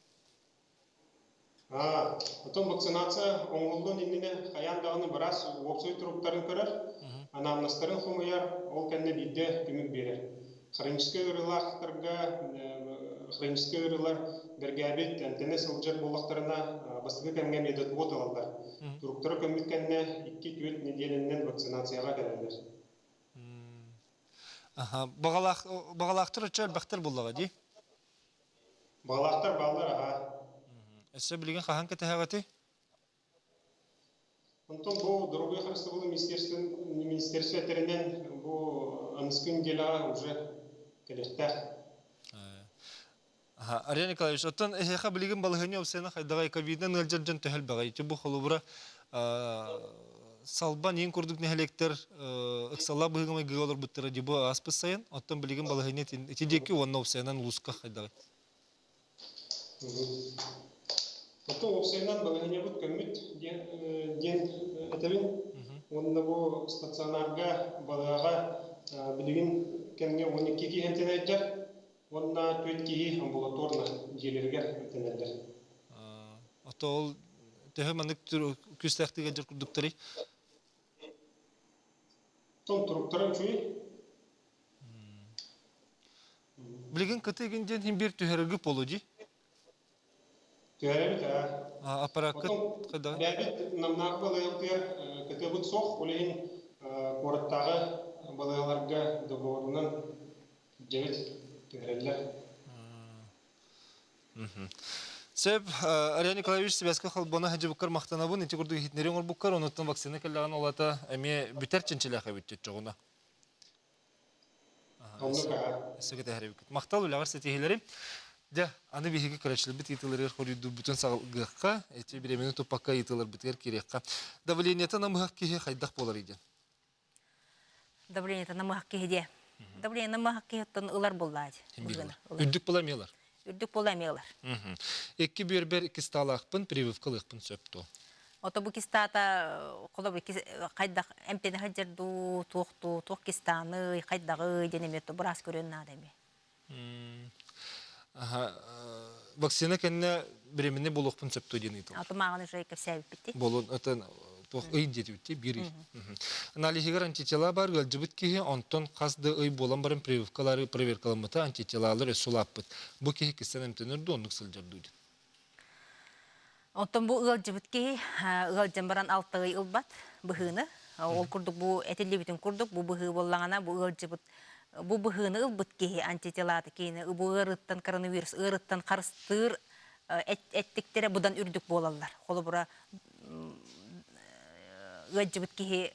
Аа, оттон вакцинация оҥоһуллуон иннинэ хайаан даҕаны быраас уопсай туруктарын көрөр, анамнезтарын хомуйар, ол кэннэ биирдэ түмүк биэрэр. Хроническай ыарыылаахтарга хроническай ыарыылар бэргээбит, эмтэнэ сылдьар буоллахтарына, бастакы кэмҥэ медотвод ылаллар. Туруктара көммүт кэннэ 2-4 нэдиэлэннэн вакцинацияҕа кэлэллэр. Аха, баҕалаах баҕалаахтар оччо элбэхтэр буоллаҕа дии. Баҕалаахтар бааллар аха. Өссө билигин хаһан кэтэһэҕитий? Онтон бу доруобуйа харыстабылын министерствотын министерство этэринэн бу Аныскы неделяҕа уже кэлиэхтээх. Ариан Николаевич, оттон эһиэхэ билигин балаһыанньа опсияны хайдаҕай ковидынан ыалдьар дьон төһө элбэҕий? Ити бу холобура Салбан иин курдук нэһилиэктэр ыксаллаах быһыыга-майгыга олорбуттара дии бу ааспыт сайын. Оттон билигин балаһыанньа ити диэки уонна опсиянан улууска хайдаҕый? Оттон уопсайынан балаһыанньабыт көммүт диэн этэбин. Уонна бу стационарга балыыһаҕа билигин кэмҥэ 12 киһи эмтэнэллэр уонна 4 киһи амбулаторно дьиэлэригэр эмтэнэллэр. Ото ол төһө маннык күүстээхтик ыалдьар курдуктарый? Том туруктара үчүгэй. Билигин кытыгын диэн иһин биир түһэрэргэ буолуо дии. Түһэрэбит аа. Аппарааккыт хайдаҕый? Бэйэбит Намнааҕы балыыһабытыгар кытыабыт суох, ол иһин куораттааҕы балыыһаларга договорунан дьэбит түһэрэллэр. Сөп, Ариан Николаевич сибээскэ холбоно сылдьыбыккар махтанабын. Ити курдук иһитиннэри оҥорбуккар, онуттан вакцина кэллэҕинэ ол аата эмиэ бүтэр чинчилээх эбит чоччоҕуна. Өссө кэтэһэрибиккит. Махтал үлэҕэр ситиһиилэри. Дьэ, аны биһиги көрөөччүлэрбит ыйытыыларыгар хоруйдуурбутун саҕалыахха, ити бириэмэни туппакка ыйытыыларбытыгар киириэххэ. Давлениета намыһах киһи хайдах буоларый диэн? Давлениета намыһах киһи диэ. Давление намыһах киһи оттон ылар буоллаа дии. Үрдүк буола эмиэ ылар. Үрдүк буола эмиэ ылар. Икки бүөрбэр кистаалаахпын, прививка ылыахпын сөп дуо? Ото бу кистаата холобур хайдах эмтэнэ сылдьар дуу, туох дуу, туох кистааный, хайдаҕый диэн эмиэ быраас көрүөн наада эмиэ. Вакцина кэннэ беременный буолуохпун сөп дуо диэн ыйыталлар. Аты мааҕын уже кэпсээбиппит. Болун это туох ый диэтибит биир ый. Аналиһыгар антитела бар ыалдьыбыт киһи онтон хас да ый буолан баран прививкалары проверкаламмыта антителалар өссө улааппыт. Бу киһи кистэн эмтэнэр дуу, оннук сылдьар дуу диэн. Оттон бу ыалдьыбыт киһи ыалдьан баран алта ый ылбат быһыыны. Ол курдук бу этиллибитин курдук бу быһыы буоллаҕына бу ыалдьыбыт бу быһыыны ылбыт киһи антителаты киһини бу ыарыттан коронавирус ыарыттан харыстыыр эттиктэрэ быдан үрдүк буолаллар. Холобура ыалдьыбыт киһи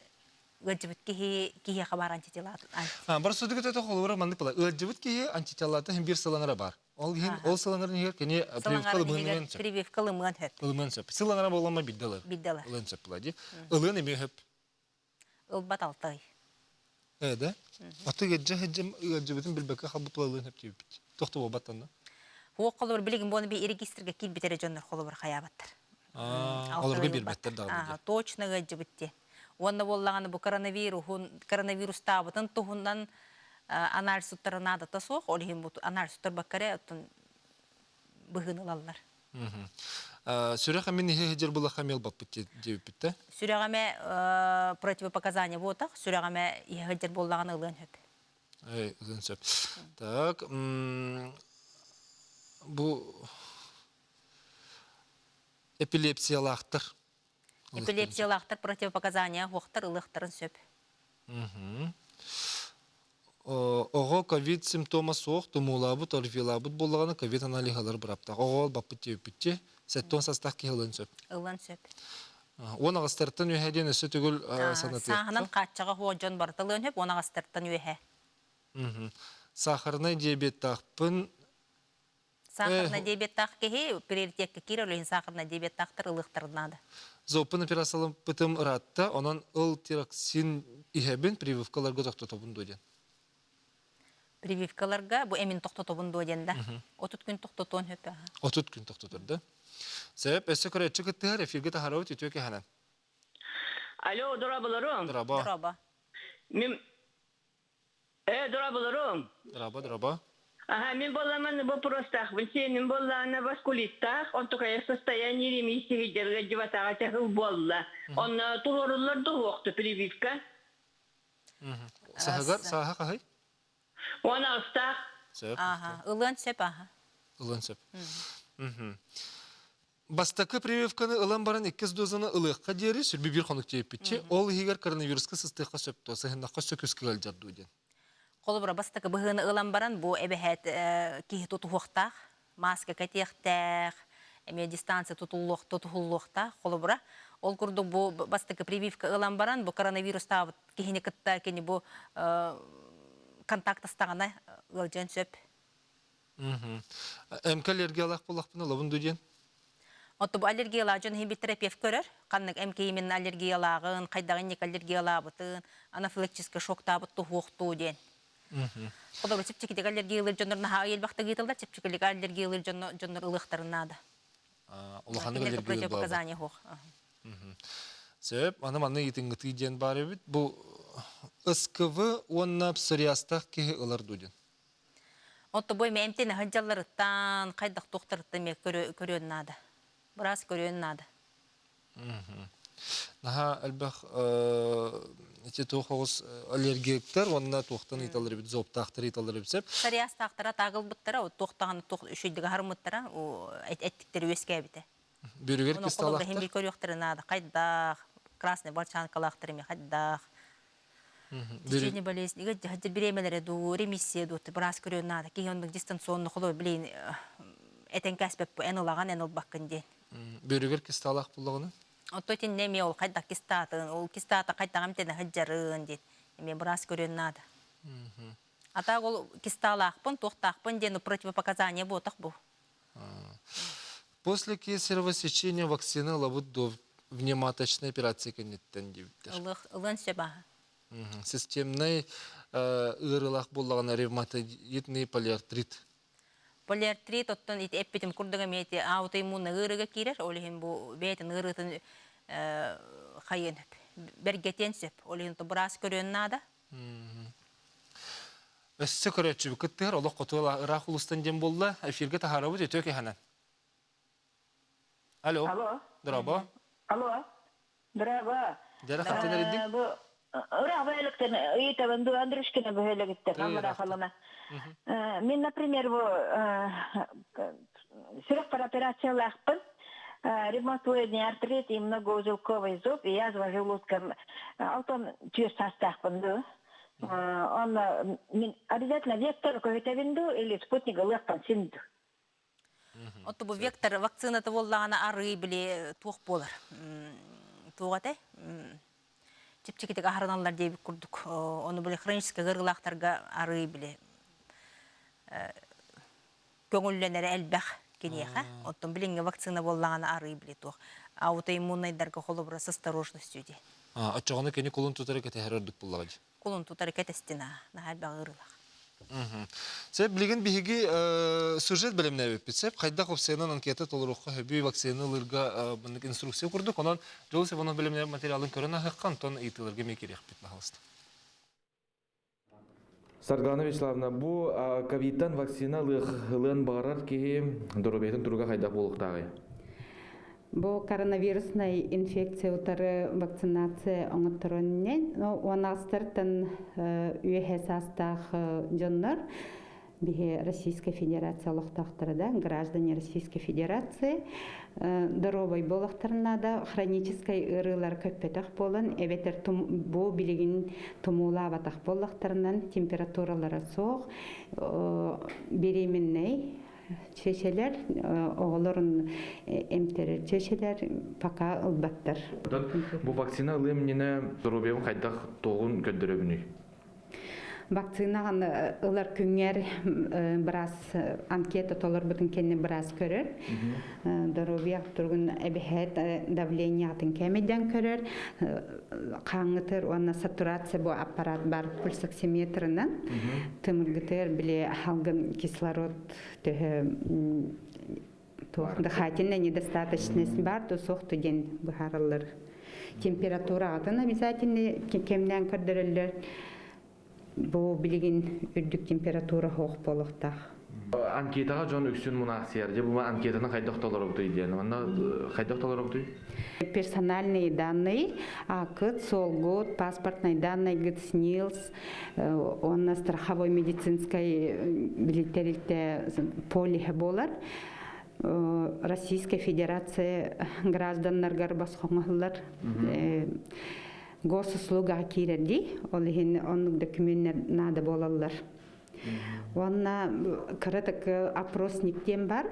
ыалдьыбыт киһи киһиэхэ баар антителат. Барсудугут это холобура маннык була. Ыалдьыбыт киһи антителата биир сылаҥара баар. Ол иһин ол сылаҥарын иһигэр кини прививка ылымыан сөп. Прививка ылымыан сөп. Ылымыан сөп. Сылаҥара буолама бирдэ ылар. Бирдэ ылар. Ылыан сөп була дии. Ылыан эмиэ сөп. Ылбат алтай. Ээ да? Аты ыалдьа сылдьым ыалдьыбытын билбэккэ халбыт ылыан сөп диэбиппит. Тохто буолбаттан да? Хуох холобур билигин буону би регистрга киирбит эрэ дьоннор холобур хайаабаттар. Олорго биэрбэттэр даҕаны дии. Точно ыалдьыбыт дии. Уонна буоллаҕына бу коронавируһун коронавирустаабытын туһунан анализ туттара наадата суох. Ол иһин бу анализ туттарбакка эрэ оттон быһыыны ылаллар. Сүрэх эмин иһи сылдьар булахха эмиэ ылбаппыт диэбиппит да? Сүрэҕимэ противопоказания буотах, сүрэҕимэ иһэ сылдьар буоллаҕына ылыан сөп. Ылыан сөп. Так, бу эпилепсиялаахтар Эпилепсиялаахтар противопоказания уохтар ылыахтарын сөп. Оҕо ковид симптома суох, тумуулаабыт, орвилаабыт буоллаҕына ковид аналиһа ылар бырааптаах. Оҕо ылбаппыт диэбиппитчи, сэттион састаах киһи ылыан сөп. Ылыан сөп. Уон аҕыстартан үөһэ диэн өссө төгүл санатыахха. Сааһынан хааччаҕа хуо дьон барыта ылыан сөп, уон аҕыстартан үөһэ. Сахарнай диабеттаахпын Сахарнай диабеттаах киһи приоритекка киирэр, ол иһин сахарнай диабеттаахтар ылыахтарын наада. Зооппун операцияламмытым ыраатта, онон ыл тироксин иһэбин, прививкаларга тохтотобун дуо диэн. Прививкаларга бу эмин тохтотобун дуо диэн да. 30 күн тохтотуон сөп. 30 күн тохтотор да. Сөп, өссө көрөөччү кыттыһар, эфиргэ таһаарабыт үтүө кэһэнэн. Алло, дорабаларым. Дораба. Дораба. Мин дорабаларым. Дораба, дораба. Ага, мин болламан вопростаахпын. Сиэним боллаана васкулиттаах, онтукайа состояние ремиссии дьарга дьыбатаҕа буолла. Онно туруоруллар дуһуохту прививка. Саһыгар сааһа хаһый? Уон алтаах. Сөп. Ага, ылыан сөп, аха. Ылыан сөп. Бастакы прививканы ылан баран иккис дозаны ылыахха диэри сүрбү биир хонук тиэйбитчи, ол иһигэр коронавируска сыстыахха сөп дуо, сыһыннахха сөкүс кыалдьар дуу диэн. Холобура, бастакы быһыыны ылан баран бу эбэһээт киһи тутуһуохтаах, мааска кэтиэхтээх, эмиэ дистанция тутуллуох тутуһуллуохтаах. Холобура, ол курдук бу бастакы прививка ылан баран бу коронавирустаабыт киһини кытта кини бу контактастаҕына ыалдьыан сөп. МК аллергиялаах буоллахпына ылабын дуу диэн? Оттон бу аллергиялаах дьон иһин терапевт көрөр. Ханнык МК именно аллергиялааҕын, хайдаҕын инник аллергиялаабытын, анафилактическай шоктаабыт туһуохтуу диэн. Холобур, чэпчэкитик аллергиялыыр дьоннор наһаа элбэхтик ыытыллар, чэпчэкилик аллергиялыыр дьоннор ылыахтарын наада. Улаханнык аллергиялыыр противопоказания суох. Сөп, аны манна ыйытыҥҥытыы диэн баар эбит. Бу СКВ уонна псориазтаах киһи ылар дуу диэн. Отто бу эмэ эмтэн сылдьалларыттан, хайдах туохтарыттан эмиэ көрүөн наада. Быраас көрүөн наада. Наһаа элбэх ити туох оҕус аллергиктар уонна туохтан ыйталлар эбит, зобтаахтар ыйталлар эбит сөп. Псориазтаахтара таагылбыттара, туохтаҕына туох үчүгэйдик аһарыммыттара, эттиктери үөскээбитэ. Бүрүгэр Ону холобура иһин көрүөхтэрин наада. Хайдах, красный волчанкалаахтар эмиэ хайдах. Течение болезни бириэмэлэрэ дуу, ремиссия дуу, быраас көрүөн наада. Киһи оннук дистанционно холобур билин этэн кээспэппин, эн ылаҕын, эн ылбаккын диэн. Бүрүгэр кисталаах буллаҕына? Оттон итиннэ эмиэ ол хайдах кистаатын, ол кистаата хайдах эмтэнэ сылдьарын диэн эмиэ быраас көрүөн наада. А так ол кисталаахпын, туохтаахпын диэн противопоказания буотах бу. После кесарево сечения вакцина ылабыт до внематочной операция кэнниттэн диэбиттэр. Ылыан сөп аха. Системнай ыарыылаах буоллаҕына ревматоидный полиартрит. Полиартрит оттон ити эппитим курдук эмиэ ити аутоиммунный ыарыыга киирэр. Ол иһин бу бэйэтин ыарыытын хайыан бэргэтиэн сөп. Ол иһин быраас көрүөн наада. Өссө көрөөччүбүт кыттыһар олох хотуола ыраах улустан диэн буолла. Эфиргэ таһаарабыт үтүө киһанан. Алло. Алло. Дорообо. Алло. Дорообо. Дьара хантан эрийдиҥ? Бу ыраах бөһүөлэктэн ыйытабын дуу Андрюшкина бөһүөлэгиттэн аллараа халыма. Мин, например, бу сүрэхпэр операциялаахпын. Ревматоидный артрит и многоузелковый зоб и язва желудка. Алтан түөрт саастаахпын дуу. Он мин обязательно вектор көһүтэбин дуу или спутник ылыахпын син дуу. Отту бу вектор вакцината буоллаҕына арыы били туох буолар? Туох этэй? Чэпчэкитик аһарыналлар диэбит курдук. Ону били хроническай ыарыылаахтарга арыы били көҥүллэнэрэ элбэх киниэхэ. Оттон билиҥҥи вакцина буоллаҕына арыы били туох аутоиммуннайдарга холобура с осторожностью диэн. Оччоҕуна кини кулун тутары кэтэһэр ордук буллаҕа дии. Кулун тутары кэтэстин аа, наһаа элбэх ыарыылаах. Сөп, билигин биһиги сюжет бэлэмнээбиппит. Сөп, хайдах вакцинанан анкета толоруохха сөбүй, вакцина ылырга маннык инструкция курдук. Онон Дьолус Иванов бэлэмнээбит материалын көрөн аһыахха, онтон ыйытыыларга эмиэ киириэхпит, пожалуйста. Саргылана Вячеславовна, бу ковидтан вакцина ылыан баҕарар киһи доруобуйатын туруга хайдах буолуохтааҕый? Бу коронавируснай инфекция утары вакцинация оҥотторон уоннаҕастартан үөһэ саастаах дьоннор биһи Российская Федерация олохтоохторо да, граждане Российской Федерации доруобай буолуохтарын наада, хроническай ыарыылар көппөтөх буолан, эбэтэр бу билигин тумуулаабатах буоллахтарынан температуралара суох, беременный чечелер, оҕолорун эмтэрэр чечелер пока ылбаттар. Бу вакцина ылыам иннинэ доруобуйабын хайдах туоҕун көрдөрөбүнүй? Вакцинаҕын ылар күҥҥэр быраас анкета толорбутун кэннэ быраас көрөр. Доруобуйа туругун эбэһээт давлениятын кэмэйдэн көрөр. Хааҥҥытыр уонна сатурация бу аппарат бар пульсоксиметрынан тымыргытыгар били халгын кислород төһө туох дыхательная недостаточность бар то суох диэн быһаараллар. Температураҕытын обязательно кэмнээн көрдөрөллөр. Бу билигин үрдүк температура суох буолуохтаах. Анкетаҕа дьон үксүн мунаахсыйар. Дьэ бу анкетаны хайдах толоробутуй диэн. Онно хайдах толоробутуй? Персональные данные, акыт, солгут, паспортные данные, гыт, СНИЛС, уонна страховой медицинской билиттэрилтэ полиһа буолар. Российская Федерация гражданнаргар босхоҥоһуллар госуслугаҕа киирэрдии, ол иһин оннук документнэр наада буолаллар. Уонна кыра такы опросник диэн бар.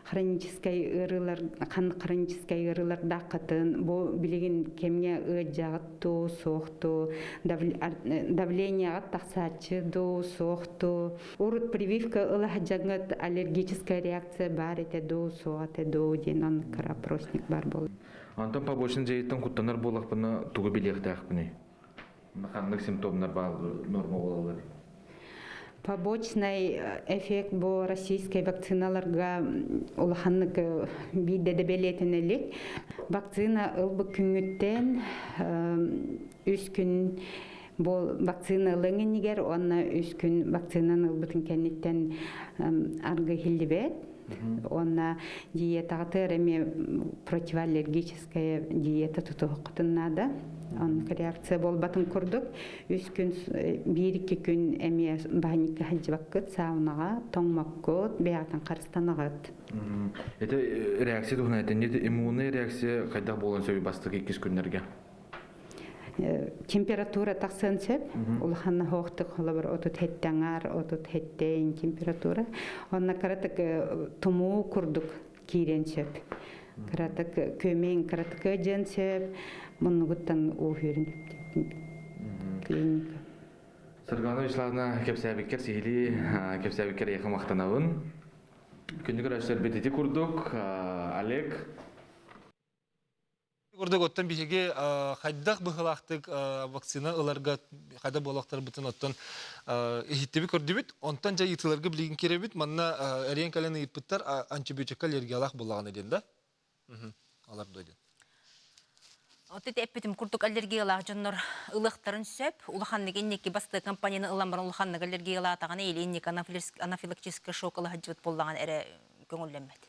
хроническай ыарыылар хроническай ыарыылардааххытын бу билигин кэмҥэ ыалдьаҕыт дуу суох дуу давлениеҕыт тахсааччы дуу суох дуу урут прививка ыла сылдьаҥҥыт аллергическая реакция баар этэ дуу суох этэ дуу диэн оннук кыра опросник баар буолла. Онтон побочный дьайыыттан куттанар буоллахпына тугу билиэхтээхпиний? Ханнык симптомнар баар норма буолаллар? Побочный эффект бу российскай вакциналарга улаханнык биирдэ да бэлиэтэнэ илик. Вакцина ылбыт күҥҥүттэн үс күн бу вакцина ылыҥ иннигэр уонна үс күн вакцинаны ылбытын кэнниттэн аргы иһиллибэт. Уонна диетаҕытыгар эмиэ противоаллергическая диета тутуһуккутун наада. Оннук реакция буолбатын курдук үс күн биир-икки күн эмиэ баанньыкка сылдьыбаккыт, саунаҕа тоҥмоккут, бэйэҕитин харыстанаҕыт. Это реакция туһунан этиннит иммунная реакция хайдах буолан сөбүй бастакы иккис күннэргэ? Температура тахсыан сөп. Улахан хоохтук холобур отут хеттеңар, отут хеттейн температура. Онна кыратык тумуу курдук киирэн сөп. Кыратык көмең кыратык дьэн сөп. Муннугуттан ууһүөрүн клиника. Саргана Вячеславовна кэпсээбиккэр сиһилии кэпсээбиккэр эйиэхэ махтанабын. Күндү көрөөччүлэрбит ити курдук Олег Курдук оттон биһиги хайдах быһыылаахтык вакцина ыларга хайда буолуохтарбытын оттон иһиттибит көрдүбүт. Онтон дьэ ыйытыыларга билигин киирэбит. Манна эриэн кэлэн ыйыппыттар антибиотикка аллергиялаах буоллаҕына диэн да? Алар дуо диэн. От ити эппитим курдук аллергиялаах дьоннор ылыахтарын сөп. Улаханнык инники бастыы компанияны ылан баран улаханнык аллергиялаатаҕына или инники анафилактический шок ыла сылдьыбыт буоллаҕына эрэ көҥүллэммэт.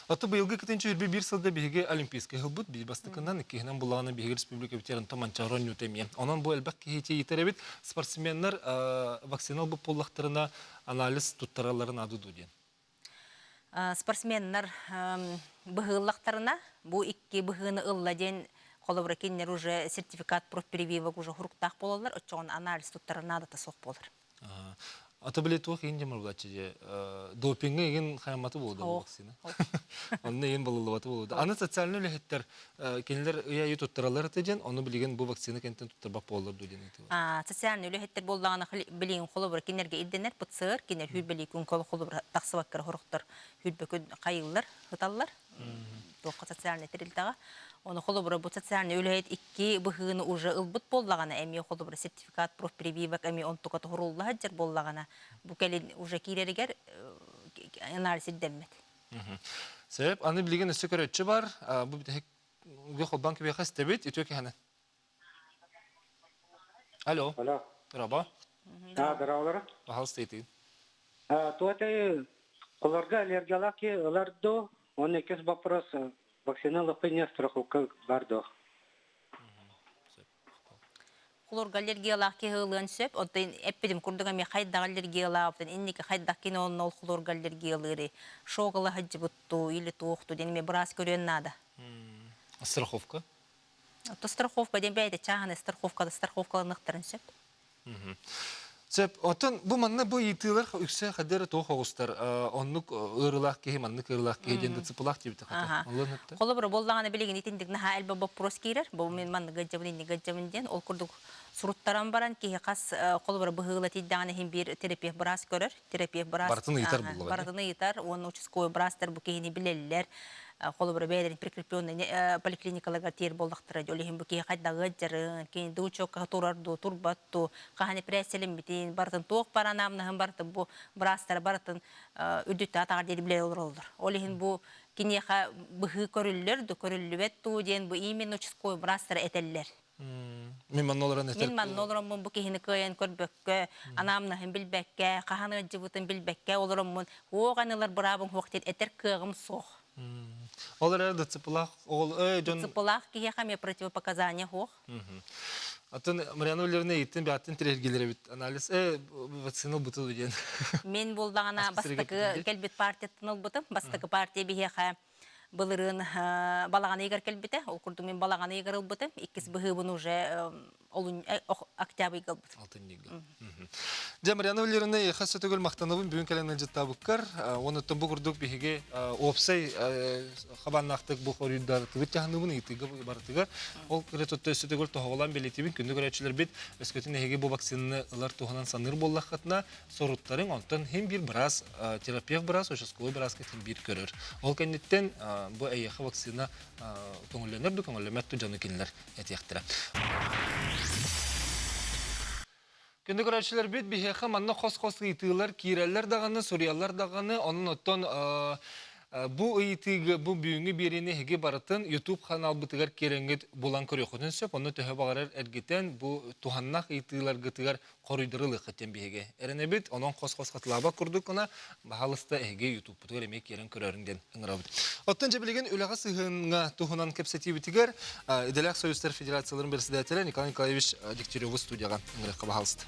Аты быйылгы кытынчы үрбү биир сылга биһиги Олимпийскай ылбыт биир бастакынан, иккиһинэн буллаҕына биһиги республика бүтэрин Манчаары оонньуута эмиэ. Онон бу элбэх киһи тиийитэр эбит. Спортсменнар вакцина ылбыт буоллахтарына анализ туттаралларын аады дуу диэн. Спортсменнар быһыыллахтарына бу икки быһыыны ылла диэн холобура кинилэр уже сертификат профпрививок уже хуруктаах буолаллар, оччоҕуна анализ туттарар наадата суох буолар. Ата биле туох иин дьамар булаччы же допинга игин хаямматы болду бу вакцина. Онно иин балыллыбаты болду. Аны социальный үлэһиттэр кинилер ыйа туттараллар аты ден, ону билигин бу вакцина кентен туттарбак боллар ду ден ыйтылар. Социальный үлэһиттер боллаҕына билигин холобура кинилерге ирденер ПЦР, кинилер хүрбели күн холобура тахсыбаккара хорохтор хүрбөкүн хайыллар, ыталлар. Туохха социальный тэрилтэҕэ. Ону холобура бу социальный үлэһит икки быһыыны уже ылбыт буоллаҕына, эмиэ холобура сертификат профпрививок эмиэ онтука тоһорулла сылдьар буоллаҕына, бу кэлин уже киирэригэр анализ ирдэммэт. Сөп, аны билигин өссө көрөччү бар. Бу бүтэһик холбоон кэбиэхэ истэбит. Үтүө киһини. Алло. Алло. Раба. Да, здраволара. Пожалуйста, и ты. Туотай Куларга аллергиялаах киһи ылар дуу? Уонна иккис вопрос, вакцина ылыппын страховка бар дуо? Куларга аллергиялаах киһи ылыан сөп. Оттон эппитим курдук эмиэ хайдах аллергиялаабытын, инники хайдах кини онно ол хлорга аллергиялыырый, шок ыла сылдьыбыттуу или туохтуу диэн эмиэ быраас көрүөн наада. Страховка? Оттон страховка диэн бэйэтэ чааһынай страховкада страховкаланыахтарын сөп. Сөп. Оттон бу манна бу ыйытыылар үксэ хадер туох оҕустар оннук ыарыылаах киһи маннык ыарыылаах киһи диэн дцп-лаах диэбитэ хата. Онлон өттө. Холобура буоллаҕына билигин итинник наһаа элбэх боппуруос киирэр. Бу мин маннык ыалдьабын, инник ыалдьабын диэн. Ол курдук суруттаран баран киһи хас холобура быһыыла тиийдэҕинэ иһин биир терапевт быраас көрөр. Терапевт быраас Барытын ыйытар буоллаҕа. Барытын ыйытар уонна участковый быраастар бу киһини билэллэр. Холобура бэйэлэрин прикрепленный поликлиникаларга тиэр буоллахтара ол иһин бу киһи хайдах ыалдьарын, кини дуу турар дуу, турбат дуу, хаһан эпэрээссийэлэммитин, барытын туох бар анаамнаһын барытын бу быраастара барытын үрдүттэ атаҕар диэри билэ олороллор. Ол иһин бу киниэхэ быһыы көрүллэр дуу, көрүллүбэт дуу диэн бу именно участковый быраастара этэллэр. Мин манна олорон этэр. Мин манна олороммун бу киһини кыайан көрбөккө, анаамнаһын билбэккэ, хаһан ыалдьыбытын билбэккэ олороммун, уох анылар быраабын хуох диэн этэр кыаҕым суох. Ол эрэ ДЦП-лаах оҕол дьон ДЦП-лаах киһиэхэ эмиэ противопоказания суох. Атын Марьяна Валерьевна ииттин бэҕэттин тирэһиргилэр эбит анализ вакцина ылбыты диэн. Мин буоллаҕына бастакы кэлбит партияттан ылбытым. Бастакы партия биһиэхэ былырыын балаҕан ыйыгар кэлбитэ. Ол курдук мин балаҕан ыйыгар ылбытым. Иккис быһыыбын уже октябрьга ылбытым. Алтынньыга. Дьэ, Марьяна Валерьевна, эйиэхэ сөтөгүл махтанабын бүгүн кэлэн ыалдьыттаабыккар. Онуттан бу курдук биһиги уопсай хабааннаахтык бу хоруйдартыбыт тяһаныбын ыйытыыга барытыгар. Ол кыры тотто өссө төгүл тоһоҕолоон бэлиэтибин күндү көрөөччүлэрбит өскөтүн эһиги бу вакцинаны ылар туһунан саныыр буоллаххытына, соруттарыҥ онтон хин биир быраас, терапевт быраас, участковый бырааска хин биир көрөр. Ол кэнниттэн бу эйиэхэ вакцина көҥүллэнэр да көҥүллэммэт да дьону кинилэр этиэхтэрэ. Күндү көрөөччүлэрбит, биһиэхэ манна хос-хос ыйытыылар киирэллэр даҕаны, суруйаллар даҕаны. Онон оттон бу ыйытыыга, бу бүгүҥҥү биэриини эһиги барытын YouTube ханаалбытыгар киирэҥҥит булан көрүөххүтүн сөп. Онно төһө баҕарар эргитэн, бу туһаннаах ыйытыыларгытыгар хоруйдары ылыаххыт диэн биһиги эрэнэбит. Онон хос-хос хатылаабат курдук гына, баһаалыста эһиги YouTube-путугар эмиэ киирэн көрөөрүҥ диэн ыҥырабыт. Оттон дьэ билигин үлэҕэ сыһыаҥҥа туһунан кэпсэтиибитигэр Идэлээх союзтар федерацияларын председателэ Николай Николаевич Дегтяреву студияҕа ыҥырыахха баһаалыста.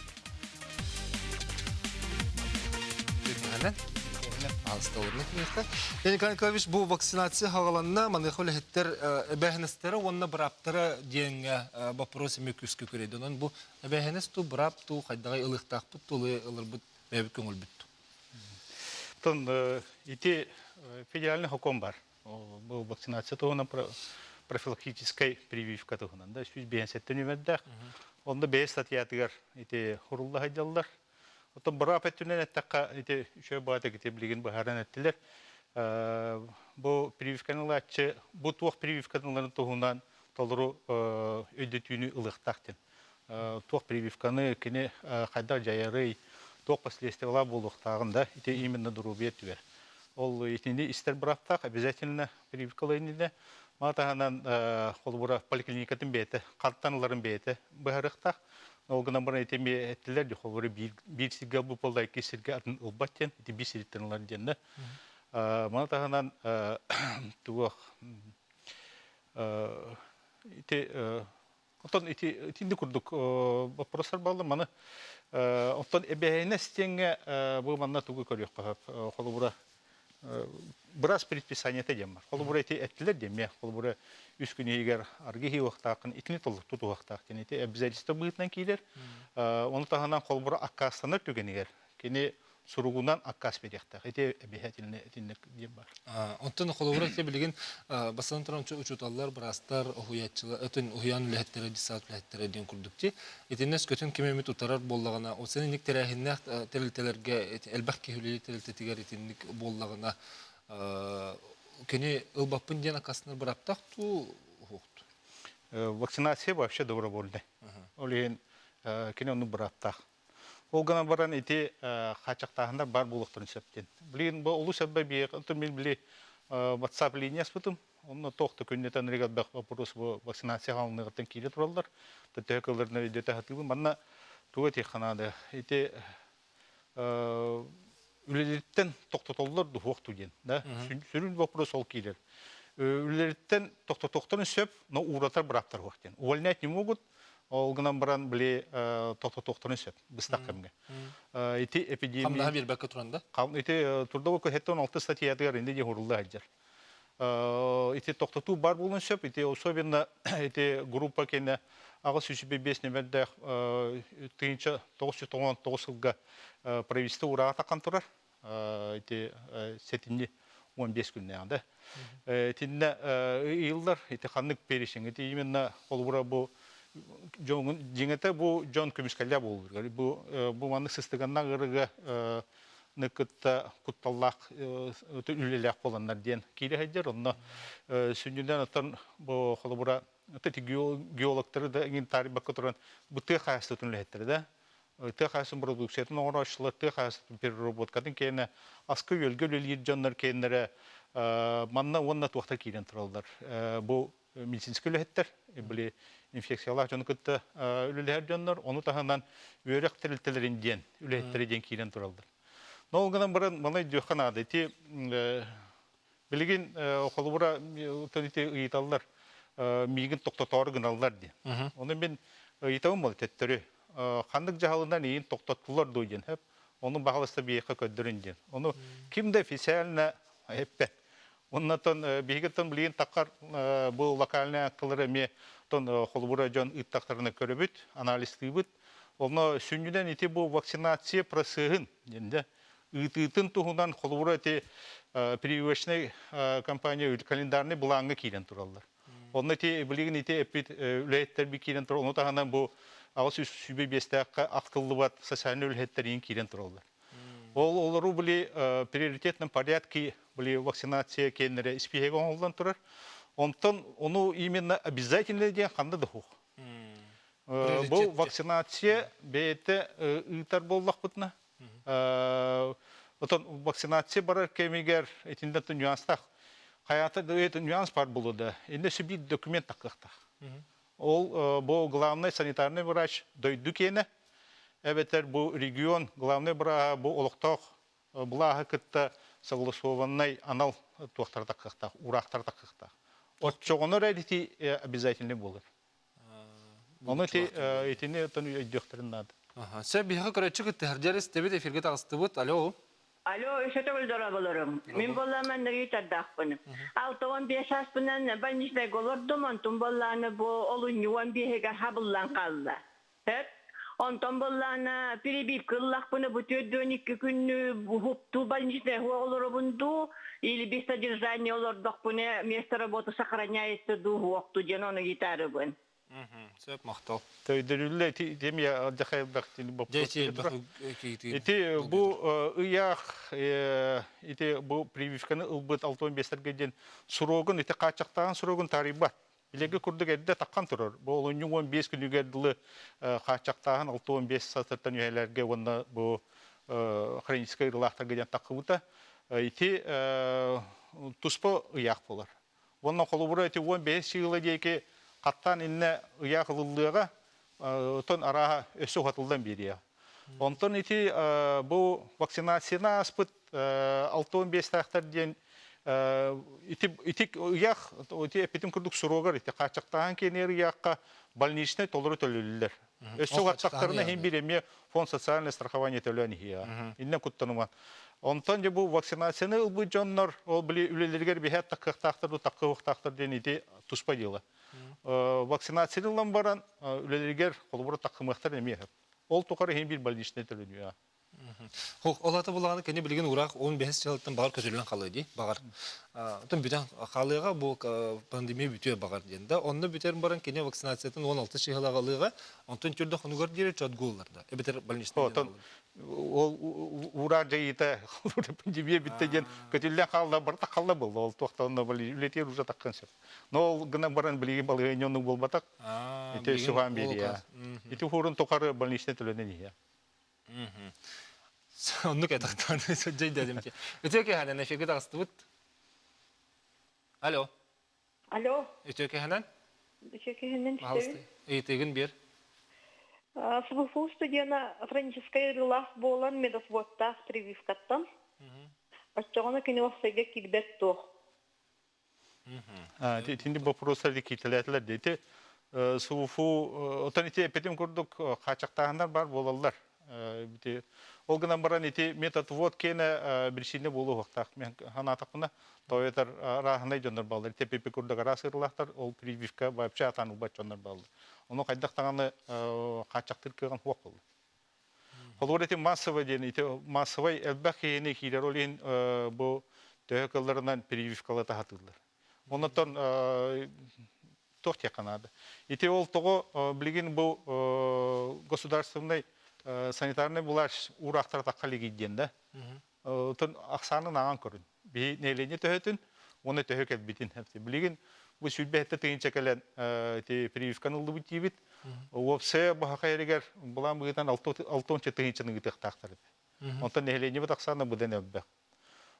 Николай Николаевич, бу вакцинация хаҕаланна, маныаха үлэһиттэр эбээһинэстэрэ уонна бырааптара диэҥҥэ боппуруос эмиэ күүскэ күрэйдэ. Онон бу эбээһинэс туу, быраап туу, хайдаҕай ылыахтаахпыт туу, ыларбыт бэйэбит көҥүлбүт туу. Оттон ити федеральный хокон бар. Бу вакцинация туһунан профилактическай прививка туһунан да 157 нүмердээх. Онно бэйэ статьятыгар ити хурулла сылдьаллар. Оттон быраап өттүнэн эттэххэ ити үчүгэй баҕайытык ити билигин быһааран эттилэр. Бу прививканы ылааччы бу туох прививканы ыларын туһунан толору өйдөтүүнү ылыахтаах диэн. Туох прививканы кини хайдах дьайарый, туох последствиялаах буолуохтааҕын да ити именно доруобуйа өттүгэр. Ол итини истэр бырааптаах обязательно прививкалыы иннинэ маны таһынан холобура поликлиникатын бэйэтэ хантан ыларын бэйэтэ быһаарыахтаах. Ол гынан баран ити эмиэ эттилэр дии холобура биир сиргэ ылбыт буолла икки сиргэ атын ылбат диэн ити биир сириттэн ылар диэн да. Маны таһынан туох ити Оттон ити итинник курдук боппуруостар буолла. Маны оттон эбээһинэс диэҥҥэ бу манна тугу көрүөххэ сөп. Холобура быраас предписаниета диэн бар. Холобура ити эттилэр диэн Холобура үс күн иһигэр аргы иһиэхтааххын итини тутуһуохтаах диэн ити обязательство быһыытынан киирэр. Ону таһынан холобура аккаастанар түгэнигэр кини суругунан аккаас биэриэхтээх. Ити обязательно итинник диэн бар. Онтон холобура ити билигин бастатан туран учууталлар, быраастар, уһуйааччылар, өтөн уһуйаан үлэһиттэрэ, детсад үлэһиттэрэ диэн курдук ти. Итиннэ өскөтүн ким эмит утарар буоллаҕына, ол сен инник тэрээһиннээх тэрилтэлэргэ элбэх киһи үлэлиир тэрилтэтигэр итинник буоллаҕына, кини ылбаппын диэн аккаастанар бырааптаах дуу, уһуохту? Вакцинация вообще добровольная. Ол иһин кини оннук бырааптаах. Ол гынан баран ити хааччахтааһыннар баар буолуохтарын сөп диэн. Билигин бу олус элбэх биһиэхэ мин били WhatsApp линия аспытым. Онно туох да күннэтэн элбэх вопрос бу вакцинация хаалыныгыттан киирэ тураллар. Төһө кылларына өйдөтө сатыыбын. Манна тугу этиэххэ наада? Ити үлэлэриттэн тохтотоллор дуһуох ту диэн. Да? Сүрүн вопрос ол киирэр. Үлэлэриттэн тохтотуохтарын сөп, но ууратар бырааптар суох диэн. Увольнять не могут, Ол гынан баран, били тохтотуохтарын сөп, быстах кэмҥэ. Ити эпидемия... Хамнаһа биэрбэккэ туран да? Ити трудовой кодекстан 6 статьятыгар инде дьуһурулла сылдьар. Ити тохтотуу бар буолуон сөп, ити особенно ити группа кэннэ 805 нөмердээх 1999 сылга правительство урааҕа таххан турар. Ити сэтинньи 15 күннээх да. Итиннэ ыйыллар, ити ханнык перечень, ити именно холобура бу дьоҥун дьиҥэтэ бу дьон көмүскэллээх буолуутугар бу бу маннык сыстыганнаах ыарыыга кытта кутталлаах үлэлээх буоланнар диэн киирэ сылдьар. Онно сүнньүнэн оттон бу холобура геологтары да иҥин таарыйбакка туран бу тыа хаһаайыстыбатын үлэһиттэрэ да тыа хаһаайыстыбатын продукциятын оҥорооччулар, тыа хаһаайыстыбатын переработкатын киэнэ, аска-үөлгэ үлэлиир дьоннор киэннэрэ манна уонна туохтар киирэн тураллар. Бу медицинскэй үлэһиттэр, били инфекциялаах дьону кытта үлэлэһэр дьоннор, ону таһынан үөрэх тэрилтэлэрин диэн үлэһиттэрэ диэн киирэн тураллар. Но ол гынан баран маны өйдүөххэ наада. Ити билигин холобура ити ыйыталлар миигин тохтотоору гыналлар диэн. Ону мин ыйытабын буол төттөрү. Ханнык дьаһалынан иин тохтоттулар дуу диэн. Ону баҕаласта биһиэхэ көрдөрүн диэн. Ону ким да официально эппэт. Оннотон биһигиттэн билигин таххар бу локальный актылары эмиэ тон холобура дьон ыыттахтарына көрөбүт, анализтыыбыт. Онно сүнньүнэн ити бу вакцинация процеһын дьэ ыытыытын туһунан холобура ити прививочнай компания календарный былааҥҥа киирэн тураллар. Онно ити билигин ити эппит үлэһиттэр би киирэн турар. Ону таһынан бу 825-тээххэ ахтыллыбат социальнай үлэһиттэр иин киирэн тураллар. Ол олору били приоритетном порядке били вакцинация киэннэрэ испииһэгэ оҥоһуллан турар. Онтон ону именно обязательно диэн ханна да суох. Бу вакцинация бэйэтэ ыытар буоллахпытына, отон вакцинация барар кэмигэр итиннэ нюанстаах хайата да нюанс бар буолуо да, иннэ биир документ такыахтаах. Ол бу главный санитарный врач дойду киэнэ, эбэтэр бу регион главный бырааһа бу олохтоох былааһы кытта согласованнай анал туохтара такыахтаах, уураахтара такыахтаах. Оччоҕуна эрэ ити обязательный буолар. Ону ити итини оттон өйдүөхтэрин наада. Сөп биһиэхэ көрөөччү кыттыһар дьэрис тэбит эфиргэ таҕыстыбыт. Алло. Алло, өссө төгүл дорооболорум. Мин буоллааман нөрүү тардаахпын. 65 ааспынан больничнайга олордум, онтум буоллааны бу олунньу 15-гэр хабыллан хаалла. Сөп. Онтон буоллаана перебивка ыллахпына бу 42 күннү уһуктуу больничнай олоробун дуу или без содержания олордохпуна место работы сохраняется дуу уохту диэн ону гитарыбын. Сөп махтал. Төйдөрүллэ ити теми дьахайбах Ити бу ыйаах ити бу прививканы ылбыт 65 диэн суругун ити хааччахтаан суругун таарыйбат. Билэргэ курдук эрдэ таххан турар. Бу олунньу 15 күнүгэр дылы хааччахтааһын 65 сатыртан үһэлэргэ уонна бу хроническай ыарыылаахтарга диэн таххыбыта. Ити туспа ыйаах буолар. Уонна холобура ити 15 сыла диэки хаттаан иннэ ыйаах ылыллыаҕа, оттон арааһа өссө уһатыллан биэриэҕэ. Онтон ити бу вакцинацияны ааспыт 65-тээхтэр диэн ити ити ыйаах ити эппитим курдук суруогар ити хааччахтааһын киэнигэр ыйаахха больничнай толору төлөлүллэр. Өссө уһаттахтарына иһин биир эмиэ фонд социальное страхование төлөөн иһиэҕэ. Иннэ куттаныман. Онтон дьэ бу вакцинацияны ылбыт дьоннор ол били үлэлэригэр биһээт таккыахтаахтар ду таккыахтаахтар диэн ити туспа дьыала. Вакцинацияны ылан баран үлэлэригэр холобура таккымыахтар эмиэ Ол тухары иһин биир больничный төлөнүө. Ол ата булааны кини билигин ураах 15 сылтан баҕар көтүллэн халыа дии баҕар. Отон бүтэн халыаҕа бу пандемия бүтүө баҕар диэн да. Онно бүтэрин баран кини вакцинациятын 16 чыһылаҕа ылыаҕа, онтон түрдэ хонугар диэри чот гуллар да. Эбэтэр больничный Отон ол ураах дьайыыта пандемия бүттэ диэн көтүллэн хаалла барыта халла буолла. Ол туохтан үлэтигэр уже таххан сөп. Но ол гынан баран билигин балаһыанньа оннук буолбатах. Ити суһаан биэриэ. Ити уһуурун тухары больничный төлөнөн иһиэ. Оннук этахтан сылдьайдадым. Үтүө киэһэнэн эфиргэ таҕыстыбыт. Алло. Алло. Үтүө киэһэнэн. Үтүө киэһэнэн Пожалуйста. Ыйытыгын биэр. СВФУ студена хроническай ыарыылаах буолан медосводтаах прививкаттан. Оччоҕуна кини уопсайга киирбэт туох. Итинник боппуруостар кииртэлээтилэр дии. Ити СУФУ оттон ити эппитим курдук хааччахтааһыннар баар буолаллар. Ити ол гынан баран ити метод киэнэ биричиинэ буолуохтаах. Мен санаатахпына, тоҕо арааһынай дьоннор бааллар. Ити эппиппит курдук араас ыарыылаахтар, ол прививка вообще атаан ылбат дьоннор бааллар. Ону хайдах даҕаны хааччахтыыр кыаҕын суох буолла. Холобур ити массовый диэн ити массовай элбэх киһини киирэр ол иһин бу төһө кылларынан прививкалата сатыыллар. Оннотон туох диэххэ наада. Ити ол тоҕо билигин бу государственный санитарный былаас уураахтара тахха илигий диэн да. Отон ахсаанын ааҕан көрүн. Биһи нэһилиэнньэ төһөтүн уонна төһө кэлбитин. Билигин бу 27 тыһыынча кэлэн ити прививканы ыллыбыт диибит. Уопсайа баһаха эригэр былаан быһыытынан 6 тыһыынчаны ыытыахтаахтар этэ. Онтон нэһилиэнньэбит ахсаана быдан элбэх.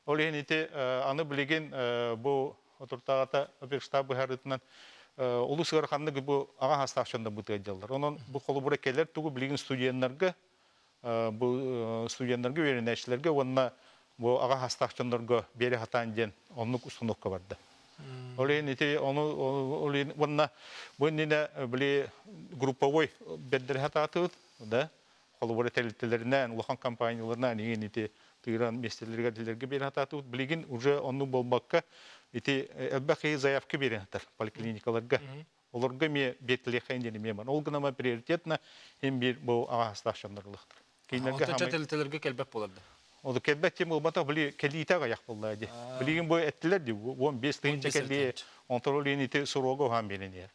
Ол иһин ити аны билигин бу отуртааҕыта оперштаб быһаарыытынан олус ыараханнык бу аҕа саастаах дьоннор бытыа дьаллар. Онон бу холобура кэлэр тугу билигин студеннарга бу студеннарга үөрэнээччилэргэ уонна бу аҕа саастаах дьоннорго биэрэ сатаан диэн оннук установка барда. Ол иһин ити ону ол иһин уонна бу иннинэ били групповой бэрдэрэ сатаатыбыт да холобура тэрилтэлэринэн улахан компанияларынан иҥин ити тыыран миэстэлэригэр дилэргэ биэрэ сатаатыбыт. Билигин уже оннук буолбакка ити элбэх киһи заявка биэрэн сатар поликлиникаларга. Олорго эмиэ биэртэлиэххэйин диэн эмиэ бар. Ол гынан приоритетно им биир бу аҕаһастаах дьоннор ылыахтар. Кинилэргэ Онтон тэрилтэлэргэ кэлбэт буолар да. Ол кэлбэт тем буолбатах, били кэлиитэ аҕыйах буолла дии. Билигин бу эттилэр дии, 15 тыһыынча кэлии, онтон ол иһин ити суруога уһаан биэрэн иһэр.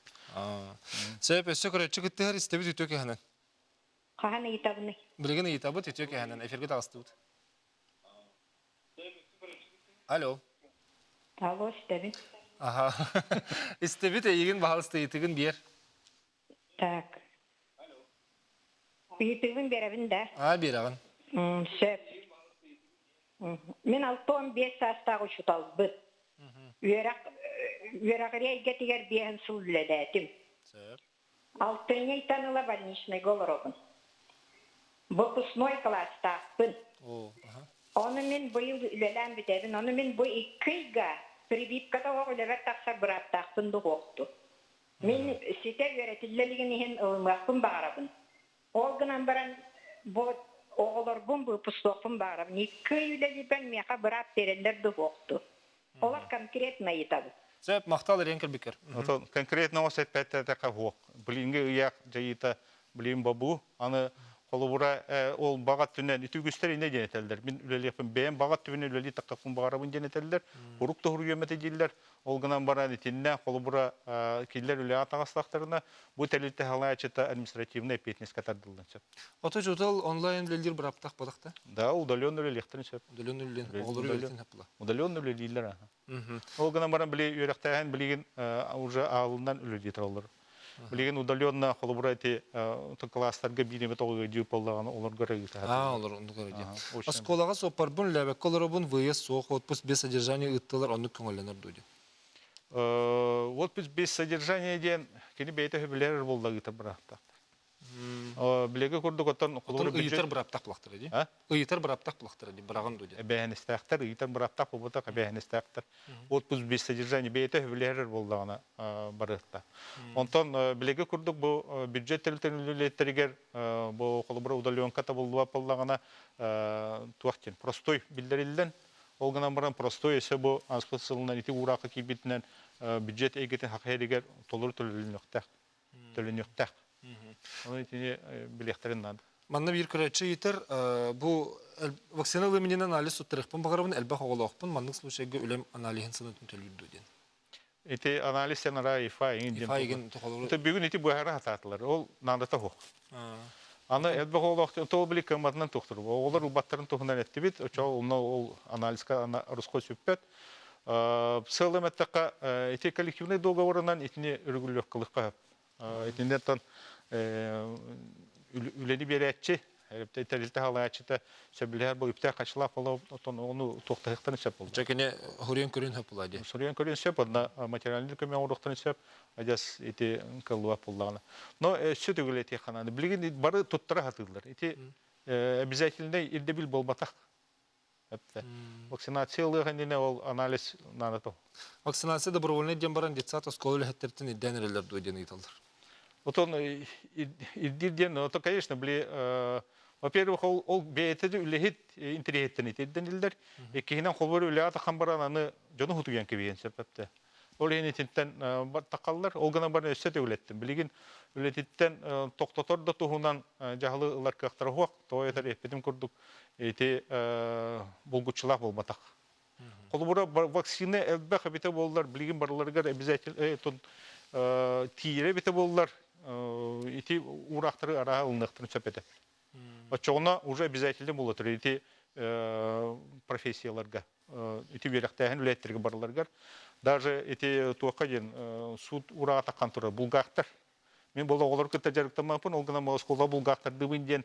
Сөп, өссө көрөөччү кыттыһар истэбит үтүө кэһэнэн. Хаһан ыйытабыный? Билигин ыйытабыт үтүө кэһэнэн эфиргэ таҕыстыбыт. Алло. Алло, истэбин. Аха. Истэбит эйигин баһалыста ыйытыгын биэр. Так. Ыйытыыбын биэрэбин да? Аа, биэрэҕин. Сөп. Мин 65 саастаах учууталбын. Үөрэх үөрэҕирии эйгэтигэр биэһин сыл үлэлээтим. Сөп. Алтынньы ыйтан ыла больничнайга олоробун. Выпускной кылаастаахпын. Ону мин быйыл үлэлээн бүтэбин. Ону мин бу икки ыйга прививката оһох үлэбэр тахсар бырааптаахпын дуһуохту. Мин ситэ үөрэтиллэ илигин иһин ылымыахпын баҕарабын. Ол гынан баран бу оҕолорбун выпускуохпун баҕарабын. Икки ый үлэлиирбэр миэхэ быраап биэрэллэр дуһуохту. Олор конкретно ыйытабын. Сөп, махтал эрийэн кэлбиккэр. Отон конкретно оҕо эппэттэтэхэ суох. Билиҥҥи ыйаах дьайыыта билим бобуу. Аны холобура ол баҕа өттүнэн үтүгүстэр иннэ диэн этэллэр. Мин үлэлиэхпин бэйэм баҕа өттүбүнэн үлэлии таххаппын баҕарабын диэн этэллэр. Урук тоһуруйуом этэ дииллэр. Ол гынан баран итиннэ холобура кинилэр үлэҕэ таҕыстахтарына бу тэрилтэ салайааччыта административнай эппиэтинэскэ тардыллан сөп. Ото учуутал онлайн үлэлиир бырааптаах буолахта? Да, удаленно үлэлиэхтэрин сөп. Удаленно үлэлиэн, оҕолору үөрэтин хаппыла. Удаленно үлэлииллэр аха. Ол гынан баран били үөрэхтээһин билигин уже аалынан үлэлии тураллар. Билигин удаленно холобура ити кылаастарга биир эмэ тоҕо ыйдыы буоллаҕына олорго эрэ ыытаһар. Аа, олор оннук эрэ диэн. Оскуолаҕа суоппарбын үлээбэккэ олоробун, выезд суох, отпуск без содержания ыыттылар, оннук көҥүллэнэр дуу диэн. Отпуск без содержания диэн кини бэйэтэ сөбүлэһэр буолла ыытар бырааттаах. Билиги курдук оттон холобура ыйытар бырааптаах булахтара дии. Ыйытар бырааптаах булахтара дии, быраҕын дуу диэн. Эбээһинэстээхтэр, ыйытар бырааптаах буолбатах эбээһинэстээхтэр. Отпуск без содержания бэйэтэ сөбүлэһэр буоллаҕына барыахта. Онтон билиги курдук бу бюджет тэрилтэлэрин үлэлиэттэригэр бу холобура удаленка табыллыбат буоллаҕына туох диэн простой биллэриллэн ол гынан баран простой өссө бу ааспыт сылынан ити уураахха киирбитинэн бюджет эйгэтин хахайарыгар толору төлөнүөхтээх төлөнүөхтээх. Ону итини билиэхтэрин наада. Манна биир көрөөччү ыйытар, бу вакцина ылыминин анализ туттарыахпын баҕарабын, элбэх оҕолоохпун, маннык случайга үлэм аналиһын сынатын төлүүр дуо диэн. Ити анализ сен ара ИФА иҥин диэн. ИФА игин тохолору. Бүгүн ити быһара хатаатылар. Ол наадата суох. Аны элбэх оҕолоох тоҕо били кыамматынан туохтур. Оҕолор ылбаттарын туһунан эттибит. Очо онно ол анализка русской сүппэт. Сыалым эттэххэ, ити коллективный договорынан итини өрүгүллүөх Итиннэн үлэни биэрээччи, тэрилтэ халааччыта сөбүлэһэр бу үптээх хачылаах боло отон ону туохтаһыктан сөп болду. Чэ кини хоруйан көрүн сөп була дии. Соруйан көрүн сөп, онно материальный көмө оҥоруохтарын сөп, адьас ити кыллыбат буоллаҕына. Но өссө төгүл этиэх ханааны. Билигин бары туттара сатыыллар. Ити обязательный ирдэбил буолбатах. Вакцинация ылыах иннинэ ол анализ наада Вакцинация добровольный диэн баран детсад оскуола үлэһиттэртэн ирдээн эрэллэр дуо диэн ыйыталлар. Отон ирдиир диэн, ото конечно, били во-первых, ол ол бэйэтэ да үлэһит интэриэһиттэн итирдэниллэр. Иккиһинэн холбор үлэҕэ тахан баран аны дьону хутуйан кэбиһиэн сөп эптэ. Ол иһин итинтэн тахаллар. Ол гынан баран өссө да үлэттим. Билигин үлэтиттэн тохтотор да туһунан дьаһалы ылар кыахтара суох. Тоҕо этэр эппитим курдук ити булгуччулаах буолбатах. Холобура, вакцина элбэх эбитэ буоллар, билигин барыларыгар обязательно тиийэрэ эбитэ буоллар, ити уураахтары арааһа ылыныахтарын сөп этэ. Оччоҕуна уже обязательно буола турар ити профессияларга ити үөрэхтээһин үлэһиттэргэ барыларыгар даже ити туохха диэн суут ураа таххан турар булгаахтар мин бұл оҕолор кытта дьарыктаммаппын ол гынан оскуола булгаахтардыбын диэн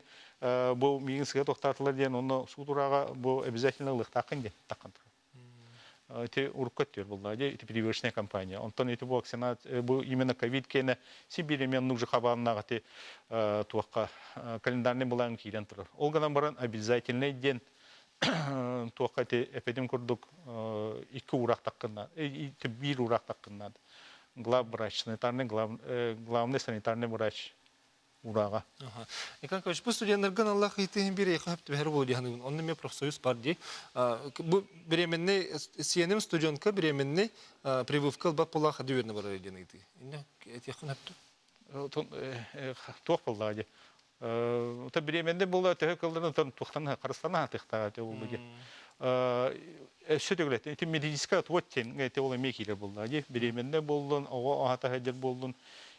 бу миигин сыа тохтаатылар диэн онно суут урааҕа бу обязательно ылыахтааххын диэн таххан турар ити урукку өттүгэр буолла ди ити прививочная компания онтон ити бу вакцинация бу именно ковид киэнэ сибииремен нужы хабааннаах ити туохха календарный былаан киирэн турар ол гынан баран обязательный диэн туохха ити эппитим курдук икки уураах таххынна биир уураах таххыннаат главврач санитарный главный санитарный врач. Ураага. Николай Николаевич, бу студенттарга аналлаах ыйытыһын биир эйиэхэ хөп түбэһэр буолуо дии саныыбын. Онно эмиэ профсоюз бар дии. Бу беременный сиэним студентка беременный прививка ылбат буоллаах хады үөрэнэ барар диэн ыйытыы. Инне этиэххин хөптө? Туох буоллаҕа дии. Ота беременный буолла төһө кылларын отон туохтан харыстана хатыахтаах этэ буолла дии. Өссө төгүлэт ити медицинская отвод диэн эти ол эмиэ киирэр буолла дии. Беременный буоллун, оҕо аһата сылдьар буоллун.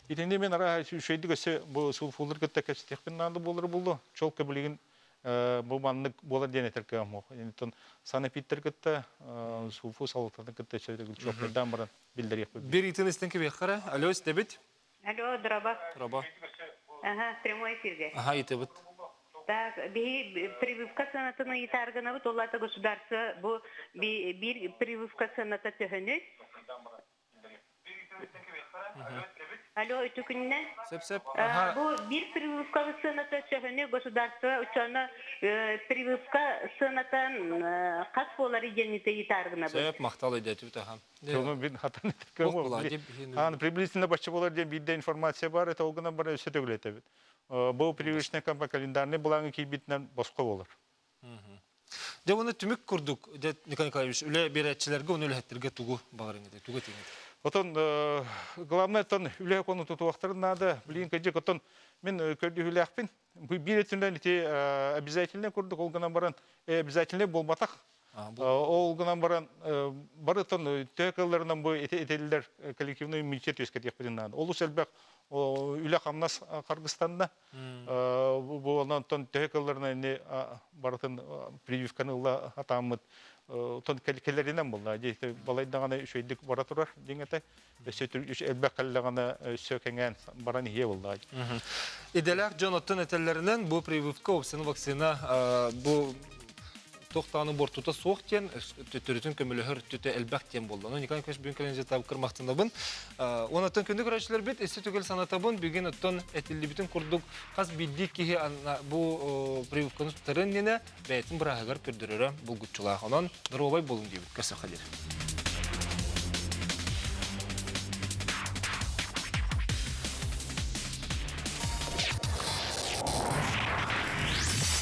Итини мен араа үчүгэйдик өссө бу сулфуллар кытта кэпсэтиэхпин наада буолар буоллу. Чолка билигин бу маннык буолар диэн этэр кыам суох. Интон санэпиттер кытта сулфу салалтатын кытта өссө төгүл чуолкайдаан баран биллэриэхпит. Бир итин истэн кэбиэххэ Алло, истэбит. Алло, дроба. Дроба. Ага, прямой эфирге. Ага, итебит. Так, биһи прививка сыанатын ыйытааргынабыт, ол ата государство бу биир прививка сыаната төһөнүй? Алло, үтү күннэ. Сөп-сөп. Бу биир прививка сыаната төһөнүй государство учуона прививка сыанатын хас буолар диэн ыйытааргынабыт. Сөп, махтал өйдөтүбүт аха. Оны бин хатан Ан приблизительно бачча болар диэн биирдэ информация бар, это ол гынан бар өссө төгүлэтэбит. Бу прививочный компания календарный былааҥы киирбитинэн босхо болар. Дьэ уонна түмүк курдук, дьэ Николай Николаевич, үлэ биэрээччилэргэ уонна үлэһиттэргэ тугу баҕарыҥ этэ, тугу этиҥ этэ? Отон главное оттон үлэ кону тутуохтарын наада. Билигин кырдьык оттон мин көрдүһүүлээхпин. Биир өттүнэн ити обязательный курдук ол гынан баран обязательный буолбатах. Ол гынан баран барытын төһө кылларынан бу этиллэр коллективный иммунитет үөскэтиэхпитин наада. Олус элбэх үлэ-хамнас харгыстанна. Бу онтон төһө кылларынан ини барытын прививканы ыла атааммыт тон кэлэринэн буолла. Балайдаҕына үчүгэйдик бара турар диэн этэ. Өссө элбэх кэллэҕинэ өссө кэҥээн баран иһиэ буолла. Идэлээх дьон оттон этэллэринэн бу прививка опсаны вакцина бу туох даҕаны буортута суох диэн төттөрүтүн көмөлөһөр өттүтэ элбэх диэн буолла. Ну, Николай Николаевич бүгүн кэлэн дьытаабыккар махтанабын. Онон күндү көрөөччүлэрбит, өссө түгэл санатабын, бүгүн оттон этиллибитин курдук хас биирдии киһи бу прививканы туттарын иннинэ бэйэтин бырааһыгар көрдөрөрө булгуччулаах. Онон доруобай буолуҥ диэбит. Көрсөххө диэри.